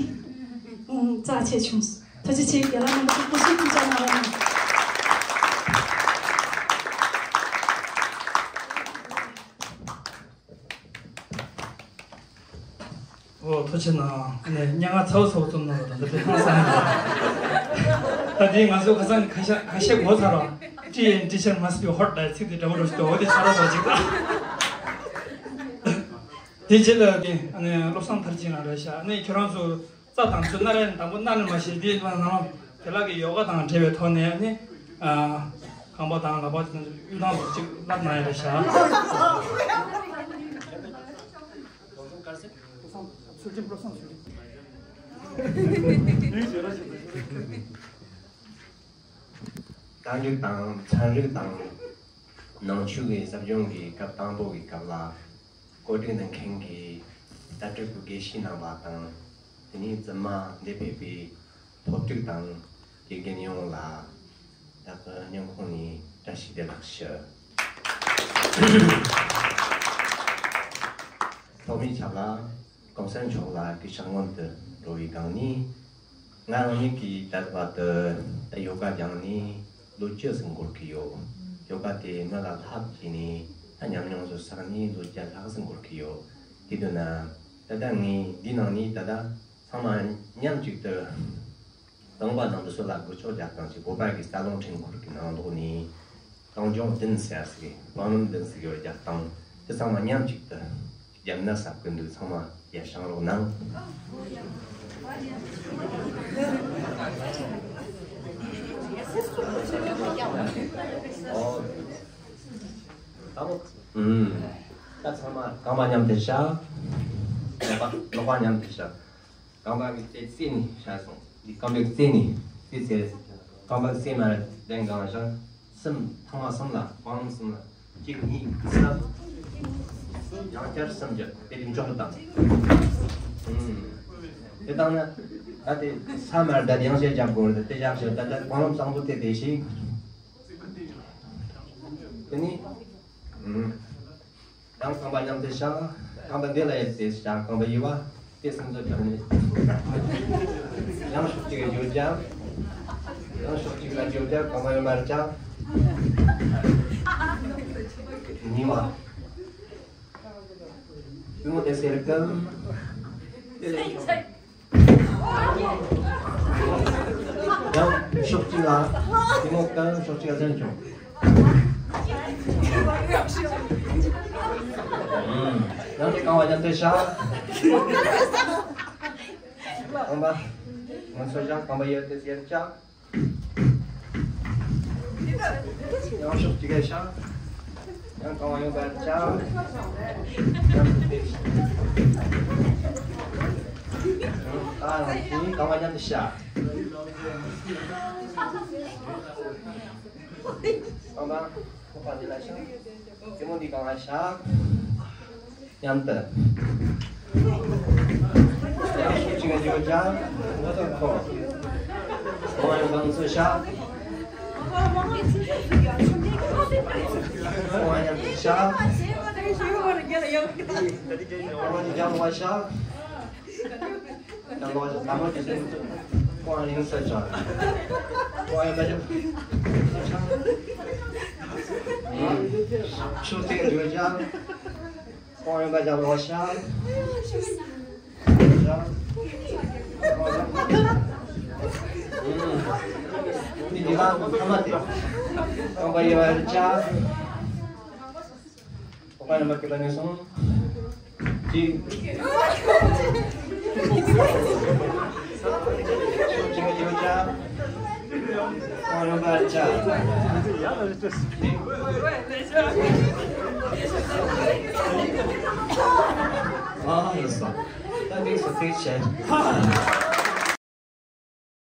ཨུམ་རྩ་ཆེ་བྱུང་། ཐུགས་རྗེ་ཆེ། རྒན་ལགས་རྣམ་པ་ཚོ་སྐུ་གཟུགས་ཐུགས་ཅག་གནང་རོགས་གནང་། ཨོ་ཐུགས་རྗེ་གནང་། ཨ་ནི་སྙན་ངག་ཚ་བོ་ཚ་བོ་རྩོམ་གནང་བ་དང་འདི་དཔེ་ཧང་སང་ཡིན། ད་དེ་ང་ཚོ་ཁ་སང་ཁ་ཤས་ཁ་ཤས་ངོ་ཚ་རོགས། Tea and teacher must be hot ལབ་ཚིག་དེ་འདྲ་པོ་རོ་ཞིག་འདུག་འོ་དེ་ཚ་རོགས་རོགས་ཅིག་ད། དེ་རྗེས་ལ་དེ་ཨ་ནི་བློ་བཟང་མཐར་ཕྱིན་ལགས་རེད་ཤག་ཨ་ནི་ཁྱོད་རང་ཚོ་རྩ་དང་ཚོད་སྣ་རལ་དང་པོ་སྣ་ནས་མ་བྱས་དེ་ལ་ནང་དེ་ལག་གི་ཡོ་ག་དང་འབྲེལ་བའི་ཐོག་ནས་ཨ་ནི་རྐང་པ་དང་ལག་པ་དེ་ཚོ་གཡུག་ཐང་རོགས་ཅིག་བསླབ་གནང་ཡ་རེད་ཤག་རྟ་རྒྱུག་དང་ཚན་རིག་དང་ནང་ཆོས་ཀྱི་ཟབ་སྦྱོང་གི་སྐབས་དང་པོ་གི་སྐབས་ལ་གོ་སྒྲིག་གནང་མཁན་གྱི་ལྟ་གྲུབ་ཀྱི་དགེ་བཤེས་རྣམ་པ་དང་། དེ་ནས་རྫུན་མ་འདིར་ཕེབས་པའི་སློབ་ཕྲུག་དང་དགེ་རྒན་ཡོངས་ལ་བདག་གི་སྙིང་ཁོང་ནས་བཀྲ་ཤིས་བདེ་ལེགས་ཞུ། ཐོག་མའི་ཆ་ལ་གོང་ས་མཆོག་ལ་གུས་ཕྱག་སྔོན་དུ་འགྲོ་བའི་སྒང་ནས། ང་རང་ཉིད་ཀྱིས་ད་བར་དུ་ཡོ་ག་སྦྱངས་ནས་ལོ་བཅུ་ཙམ་འགོར་གྱི་ཡོད། ཡོ་ག་དེ་མི་ལ་ལྷབ་བྱས་ནས་ད་ཉམས་མྱོང་ཚོ་བསགས་ནས་ལོ་བརྒྱ་ལྷག་ཙམ་འགོར་གྱི་ཡོད། དེ་དུས་ན་ད་ལྟ་ངས་འདི་ནང་ནས་ད་ལྟ་ཚང་མ་མཉམ་གཅིག་ཏུ་རྐང་པ་ནང་དུ་སོ་ལ་སྒུར་ཆོག་རྒྱག་སྟངས་ཀྱི་བོད་པ་གི་ས་ལོང་འཕྲུལ་འཁོར་གྱི་ནང་ལོགས་ནས་རྐང་ལྗོངས་བདུན་ཟེར་ཟིག་བང་རིམ་བདུན་ཟིག་ཡོད་རྒྱག་སྟངས་དེ་ཚང་མ་མཉམ་གཅིག་ཏུ་རྒྱབ་ན་ཟབ་ཀུན་འདུག་ཚང་མ་ཡར་བཞེངས་རོགས་གནང་། ཨོ། ད་མོ། ཨུམ། ད་ཚང་མ་རྐང་པ་མཉམ་དུ་བཞག་ལག་པ་ལག་པ་མཉམ་དུ་བཞག་རྐང་པ་གི་རྩེ་རྩེ་ནས་བཞག་སོང་། འདི་རྐང་པའི་རྩེ་ནས་རྩེ་རྩེ་རེད། རྐང་པ་རྩེ་མ་རེད། གདན་གང་བཞག་གསུམ། ཐང་མ་གསུམ་ལ་བང་རིམ་གསུམ་ལ་གཅིག་གཉིས་གསུམ། ཡང་བསྐྱར་གསུམ་རྒྱབ་དེ་རིང་འཇོག་ཏུ་བཏང་། ཨུམ། དེ་བཏང་ན་ད་དེ་ས་མར་བསྡད་ཡང་བཤད་རྒྱབ་དགོས་རེད། དེ་ཡང་བཤད་ད་ལྟ་བང་རིམ་བཟང་པོ་དེ་དེ་ཞིག་དེ་ནི། ཨུམ། ཡང་རྐང་པ་མཉམ་དུ་བཞག་རྐང་པ་འདི་ལ་ཡར་དེ་བཞག་རྐང་པ་གཡས་པ་དེ་སུམ་ཚོ་བརྒྱབ་ནས། ཡང་ཕྱོགས་གཅིག་ལ་བརྗོད་བྱ། ཡང་ཕྱོགས་གཅིག་ལ་བརྗོད་བྱ་རྐང་པ་གཡོན་པར་བཞག་གཉིས་པ། པུས་མོ་དེ་སེར་སྐམ། དེ་ལས་ཡང་ཕྱོགས་གཅིག་ལ་གཏི་མུག་གང་ཕྱོགས་གཅིག་ལ་བཙན་བྱུང་། ཡང་ནས་རྐང་པ་མཉམ་དུ་བཞག་རྐང་པ་ང་ཚོ་བཞག་རྐང་པ་ཡར་དེ་ཡར་བཅག་ཡང་ཕྱོགས་གཅིག་ག་ཤ། ཡང་རྐང་པ་ཡོང་བར་བཅག་ཡང་ཕྱོགས་གཅིག་ཨ་རང་གིས་རྐང་པ་མཉམ་དུ་བཞག་རྐང་པ་ཁོག་པ་འདི་ལ་བཞག་གཏི་མུག་འདི་སྒང་ལ་བཞག་མཉམ་དུ། ཡང་ཤུགས་ཆེ་ག་འཇུག་ཅང་ང་ཚོ་ཁོ། ཁོང་ཡང་ལང་ཚོ་ཤ། ཁོང་ཡང་ཤ། ཁོང་ཡང་ལ་ཤ། ཡང་ལོ་ལ་མ་ཅི་ཁོང་ཡང་ས་ཅང་། ཁོང་ཡང་ད་ཅང་། ཤུགས་ཆེ་ག་འཇུག་ཅང་། ཁོང་ཡང་ཀ་ཅག་ལོ་ཤ། མི་འདི་ལ་ཁ་མ་དེ། ཁོང་པ་ཡེ་བ་ཅག་ཁོང་པ་ཡང་མ་ཀི་ལ་ནས་སོང་། དེ། ཤུགས་ཆེ་ག་འཇུག་ཅང་། ཁོང་ཡང་ཀ་ཅག་ཨ་ཡོད་སོང་། ད་དམིགས་སུ་བརྩིས་བྱས།